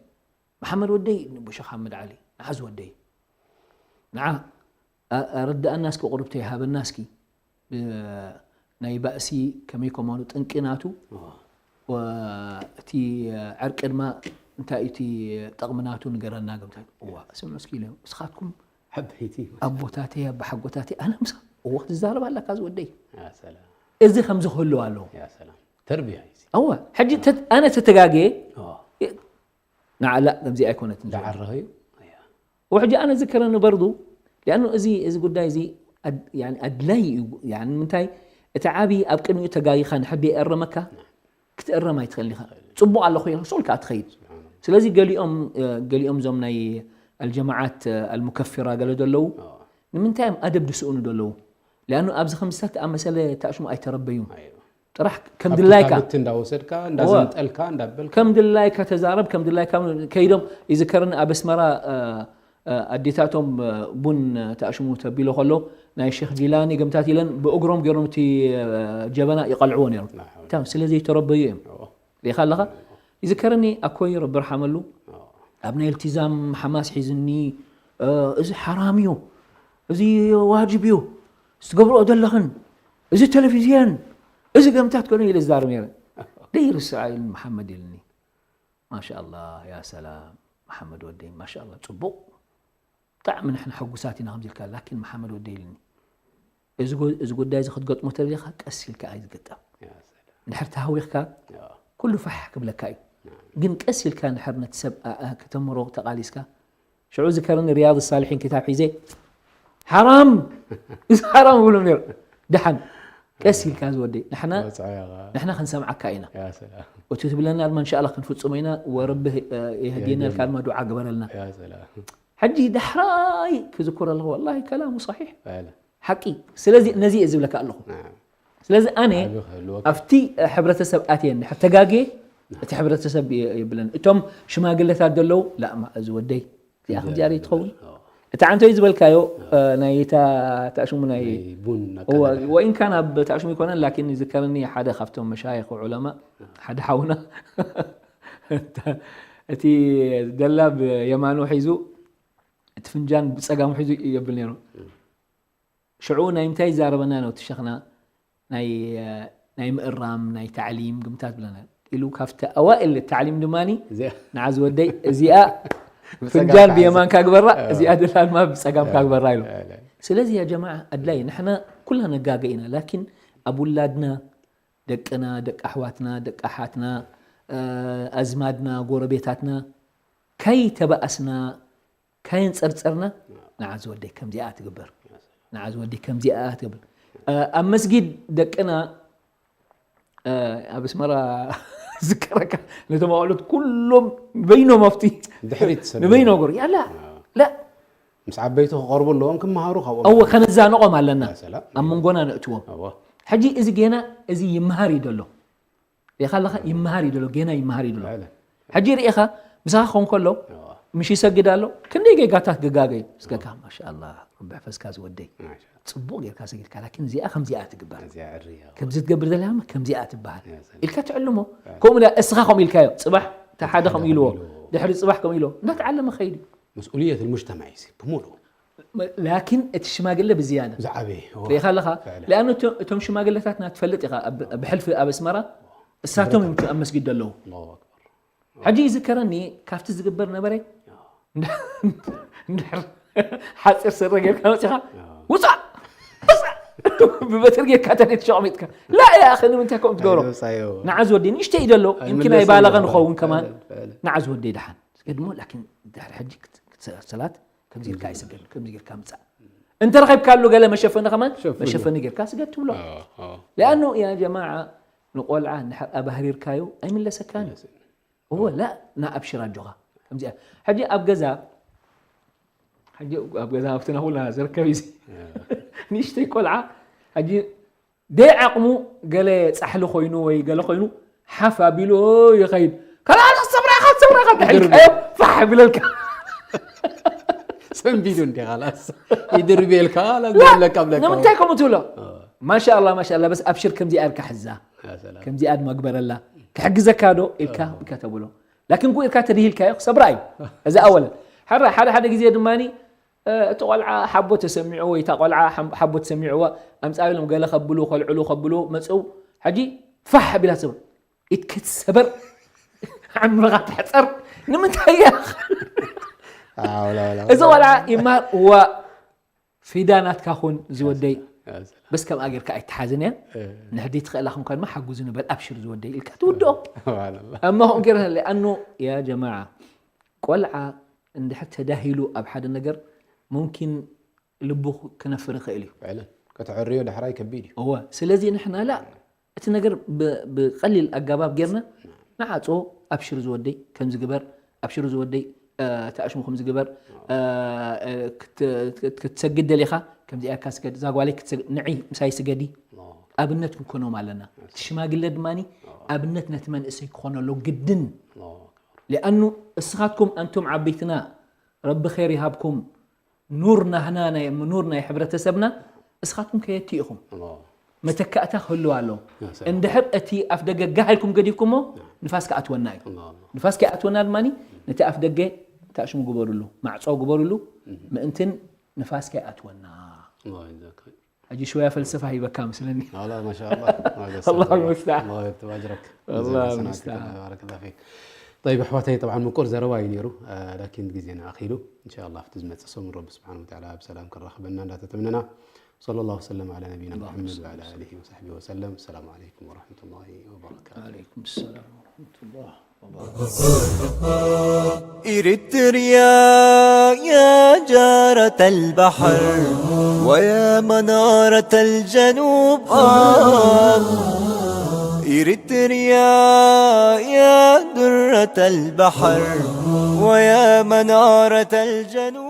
መሓመድ ወደይ ንቦ ሸኽ ሓመድ ዓሊ ንዓዝ ወደይ ንዓ ኣረዳእና እስኪ ቁርብተይ ሃበና እስኪ ናይ ባእሲ ከመይ ከማኑ ጥንቂ ናቱ እቲ ዕርቂ ድማ እንታይ እቲ ጠቕሚ ናቱ ንገረና ግምታ እዋ ስምዑ እስኪ ኢለ እስኻትኩም ዓበይቲ ኣቦታተይ ኣባሓጎታተይ ኣነ ምሳ እዋ ክትዛረብ ኣለካ ዝወደይ ያ ሰላም እዚ ከምዚ ክህልው ኣለዎ ያ ሰላም ተርቢያ እዩ እዋ ሕጂ ኣነ ተተጋግየ ኦ ንዓላ ከምዚ ኣይኮነትን ዳዓረኸዩ وحجة أنا ذكرني برضو لأنه እዚ እዚ ጉዳይ እዚ ኣድ- يعني ኣድላይ እዩ يعني ምንታይ እቲ ዓቢ ኣብ ቅድሚኡ ተጋጊኻ ንሕቢ የእረመካ ክትእረም ኣይትኽእል ኢኻ ጽቡቕ ኣለኹ ኢኻ ሶልካ ትኸይድ ስለዚ ገሊኦም እ፣ ገሊኦም ዞም ናይ الجماعات المكفرة ገለ ዘለዉ ንምንታይ እዮም ኣደብ ዝስእኑ ዘለዉ لأنه ኣብዚ ከምዝታት ኣመሰለ ተኣሽሙ ኣይተረበዩን ጥራሕ ከም ድላይካ ብቲ እንዳወሰድካ እንዳዘንጠልካ እንዳበልካ ከም ድላይካ ተዛረብ ከም ድላይካ ከይዶም ይዝከርኒ ኣብ ኣስመራ ኣዴታቶም ቡን ተኣሽሙ ተቢሎ ከሎ ናይ ሼክ ጂላኒ ገምታት ኢለን ብእግሮም ገይሮም እቲ ጀበና ይቐልዕዎ ነይሮም እታ ስለ ዘይተረበዩ እዮም ሪኻ ኣለኻ ይዝከረኒ ኣኮይ ረቢ ርሓመሉ ኣብ ናይ التزام ሓማስ ሒዝኒ እዚ ሓራም እዩ እዚ ዋጅብ እዩ ዝገብርኦ ዘለኽን እዚ ቴሌቪዝየን እዚ ገምታት ኮነ ኢለ ዝዛረብ ነይረ ደይርስዓ ኢሉኒ መሓመድ ኢልኒ ማሻ ኣላህ ያ ሰላም መሓመድ ወደይ ማሻ ኣላህ ፅቡቕ ብጣዕሚ ንሕና ሕጉሳት ኢና ከምዚ ኢልካ ላኪን መሓመድ ወደይ ኢልኒ እዚ ጉዳይ እዚ ክትገጥሞ ተደሊኻ ቀስ ኢልካ እዩ ዝግጠም እንድሕር ተሃዊኽካ ኩሉ ፋሕ ክብለካ እዩ ግን ቀስ ኢልካ እንድሕር ነቲ ሰብ ከተምሮ ተቓሊስካ ሽዑ ዝከረኒ ሪያድ ሳልሒን ክታብ ሒዘ ሓራም እዚ ሓራም ይብሎም ነይሩ ድሓን ቀስ ኢልካ ዝወደይ ንሕና ንሕና ክንሰምዓካ ኢና እቲ ትብለና ድማ እንሻላ ክንፍፅሞ ኢና ወረቢ የህድየና ኢልካ ድማ ዱዓ ግበረልና ሕጂ ዳሕራይ ክዝክሮ ኣለኹ ወላሂ ከላሙ ሰሒሕ ሓቂ ስለዚ ነዚ እየ ዝብለካ ኣለኹ ስለዚ ኣነ ኣብቲ ሕብረተሰብ ኣትየ እንድሕር ተጋግየ እቲ ሕብረተሰብ የብለን እቶም ሽማግለታት ዘለዉ ላእማ እዚ ወደይ እዚኣ ከምዚኣ ርኢት ትኸውን እቲ ዓንቶይ ዝበልካዮ ናይ እታ ተኣሽሙ ናይ ቡን ወኢን ካን ኣብ ተኣሽሙ ይኮነን ላኪን ይዝከረኒ ሓደ ካብቶም መሻይኽ ዑለማ ሓደ ሓውና እቲ ደላ ብየማኑ ሒዙ እቲ ፍንጃን ብፀጋሙ ሒዙ የብል ነይሩ ሽዑ ናይ ምንታይ ይዛረበና ነው እቲ ሸኽና ናይ ናይ ምእራም ናይ ታዕሊም ግምታት ብለና ኢሉ ካብቲ ኣዋእል ታዕሊም ድማ ንዓ ዝወደይ እዚኣ ፍንጃን ብየማንካ ግበራ እዚኣ ደላ ድማ ብፀጋምካ ግበራ ኢሉ ስለዚ ያ ጀማዓ ኣድላይ ንሕና ኩላ ነጋገ ኢና ላኪን ኣብ ውላድና ደቅና ደቂ ኣሕዋትና ደቂ ኣሓትና ኣዝማድና ጎረቤታትና ከይተባኣስና ካየንፀርፀርና ንዓ ዝወደይ ከምዚኣ ትግበር ንዓ ዝወደይ ከምዚኣ ትግበር ኣብ መስጊድ ደቅና ኣብ ኣስመራ ዝከረካ ነቶም ኣቆልዑት ኩሎም በይኖም ኣብቲ ድሕሪት ሰብ ንበይኖ ገሩ ያላ ላ ምስ ዓበይቲ ክቐርቡ ኣለዎም ክመሃሩ ካብኦም እወ ከነዛንቖም ኣለና ሰላም ኣብ መንጎና ነእትዎም እወ ሕጂ እዚ ጌና እዚ ይመሃር እዩ ዘሎ ሪኢኻ ኣለኻ ይመሃር እዩ ዘሎ ጌና ይመሃር እዩ ዘሎ ሕጂ ርኢኻ ምሳኻ ክኸውን ከሎ ምሽ ይሰግድ ኣሎ ክንደይ ጌጋታት ግጋገ እዩ እስከካ ማሻኣላ ረቢ ሕፈዝካ ዝወደይ ፅቡቕ ጌርካ ሰጊድካ ላኪን እዚኣ ከምዚኣ ትግበር እዚኣ ዕርያ ከምዚ ትገብር ዘላ ከምዚኣ ትበሃል ኢልካ ትዕልሞ ከምኡ ዳ እስኻ ከምኡ ኢልካዮ ፅባሕ እቲ ሓደ ከምኡ ኢልዎ ድሕሪ ፅባሕ ከምኡ ኢልዎ እንዳተዓለመ ከይድ እዩ مسؤولية المجتمع يسي بمولو ላኪን እቲ ሽማግለ ብዝያዳ زعبي ሪኢኻ ኣለኻ ለኣኑ እቶም ሽማግለታትና ትፈልጥ ኢኻ ብሕልፊ ኣብ ኣስመራ እሳቶም እዮም ኣብ መስጊድ ዘለዉ الله أكبر ሕጂ ይዝከረኒ ካብቲ ዝግበር ነበረ እንድሕር ሓፂር ስረ ጌርካ መፂኻ ውፃእ ውፃእ ብበትር ጌርካ ተደት ሸቕሚጥካ ላ ያ ኣኸ ንምንታይ ከምኡ ትገብሮ ንዓዝ ወዲ ንእሽተይ እዩ ዘሎ ይምኪን ኣይባለቐ ንኸውን ከማን ንዓዝ ወዲ ድሓን ስገድሞ ላኪን ድሕሪ ሕጂ ሰላት ከምዚ ኢልካ ይስገድ ከምዚ ጌርካ ምፃእ እንተ ረኺብካሉ ገለ መሸፈኒ ከማን መሸፈኒ ጌርካ ስገድ ትብሎ ሊኣኑ ያ ጀማዓ ንቆልዓ እንድሕር ኣባህሪርካዮ ኣይምለሰካን እዩ እወ ላ ና ኣብሽር ኣጆኻ ከምዚኣ ሕጂ ኣብ ገዛ ሕጂ ኣብ ገዛ ኣብትና ኩልና ዝርከብ እዩ ንእሽተይ ቆልዓ ሕጂ ደይ ዓቕሙ ገለ ጻሕሊ ኮይኑ ወይ ገለ ኮይኑ ሓፍ ኣቢሉ ይኸይድ። ካልኣት ሰብራኻ ሰብራኻ ተሕልካዮ ፋሕ ይብለልካ። ሰንቢዱ እንዲ ኻላስ ይድርቤልካ ላብለካ ብለካ ንምንታይ ከምኡ ትብሎ? اه ማሻኣላ ማሻኣላ በስ ኣብሽር ከምዚኣ ኢልካ ሕዛ يا سلام ከምዚኣ ድማ ግበረላ ክሕግዘካ ዶ ኢልካ ኢልካ ተብሎ ላኪን ጉ ኢልካ ተድሂልካዮ ክሰብራ እዩ እዚ ኣወለ ሓደ ሓደ ሓደ ግዜ ድማ እቲ ቆልዓ ሓቦ ተሰሚዑ ወይ እታ ቆልዓ ሓም- ሓቦ ተሰሚዕዋ ኣምፃ ኢሎም ገለ ከብሉ ከልዕሉ ከብሉ መፅው ሕጂ ፋሕ ቢላ ሰብ ኢድ ክትሰበር ዓምርኻ ትሕፀር ንምንታይ እያ اه ولا ولا እዚ ቆልዓ ይማር ዋ ፊዳ ናትካ ኩን ዝወደይ يا سلام በስ ከምኣ ጌርካ ኣይትሓዝን እያ اه ንሕዲ ትኽእላ ክንኮ ድማ ሓጉዚ ንበል ኣብሽር ዝወደይ ኢልካ ትውድኦ سبحان الله እሞ ከምኡ ገይረ ለኣኑ ያ ጀማዓ ቆልዓ እንድሕር ተዳሂሉ ኣብ ሓደ ነገር ሙምኪን ልቡ ክነፍር ይኽእል እዩ فعلا ከተዕርዮ ዳሕራይ ከቢድ እዩ እወ ስለዚ ንሕና ላ እቲ ነገር ብ- ብቀሊል ኣገባብ ጌርና ንዓፅዎ ኣብሽር ዝወደይ ከምዚ ግበር ኣብሽር ዝወደይ እ፣ ተኣሽሙ ከምዚ ግበር እ፣ እ፣ ክት- ክት- ክትሰግድ ደሊኻ ከምዚ ኢልካ ስገድ እዛ ጓለይ ክትሰግ- ንዒ ምሳይ ስገዲ ኣብነት ክንኮኖም ኣለና እቲ ሽማግለ ድማ ኣብነት ነቲ መንእሰይ ክኾነሉ ግድን الله أكبر ሊኣኑ እስኻትኩም ኣንቱም ዓበይትና ረቢ ኸይር ይሃብኩም ኑር ናህና ናይ ኑር ናይ ሕብረተሰብና እስኻትኩም ከየቲ ኢኹም الله መተካእታ ክህልው ኣለዎ يا سلام እንድሕር እቲ ኣፍ ደገ ጋህ ኢልኩም ገዲፍኩሞ ንፋስ ክኣትወና እዩ الله الله ንፋስ ከይኣትወና ድማ ነቲ ኣፍ ደገ ተኣሽሙ ግበሩሉ ማዕፆ ግበሩሉ ምእንትን ንፋስ ከይኣትወና الله يجزاك خير ሕጂ ሽወያ ፈልሰፋ ሂበካ መስለኒ لا لا ما شاء الله ما قصرت الله والله. المستعان. الله يكتب اجرك الله جزاك الله المستعان. خير. بارك الله فيك طيب احواتي طبعا ምቁር ዘረባ እዩ ነይሩ ላኪን ግዜና ኣኺሉ ان شاء الله ኣብቲ ዝመፅእ ሰሙን ረቢ ስብሓን ወተዓላ ብሰላም ከራኽበና እንዳተተምነና صلى الله وسلم على نبينا محمد وعلى اله وصحبه وسلم السلام عليكم ورحمه الله وبركاته عليكم السلام ورحمة الله إريتريا يا جارة البحر ويا منارة الجنوب آه. إريتريا يا درة البحر ويا منارة الجنوب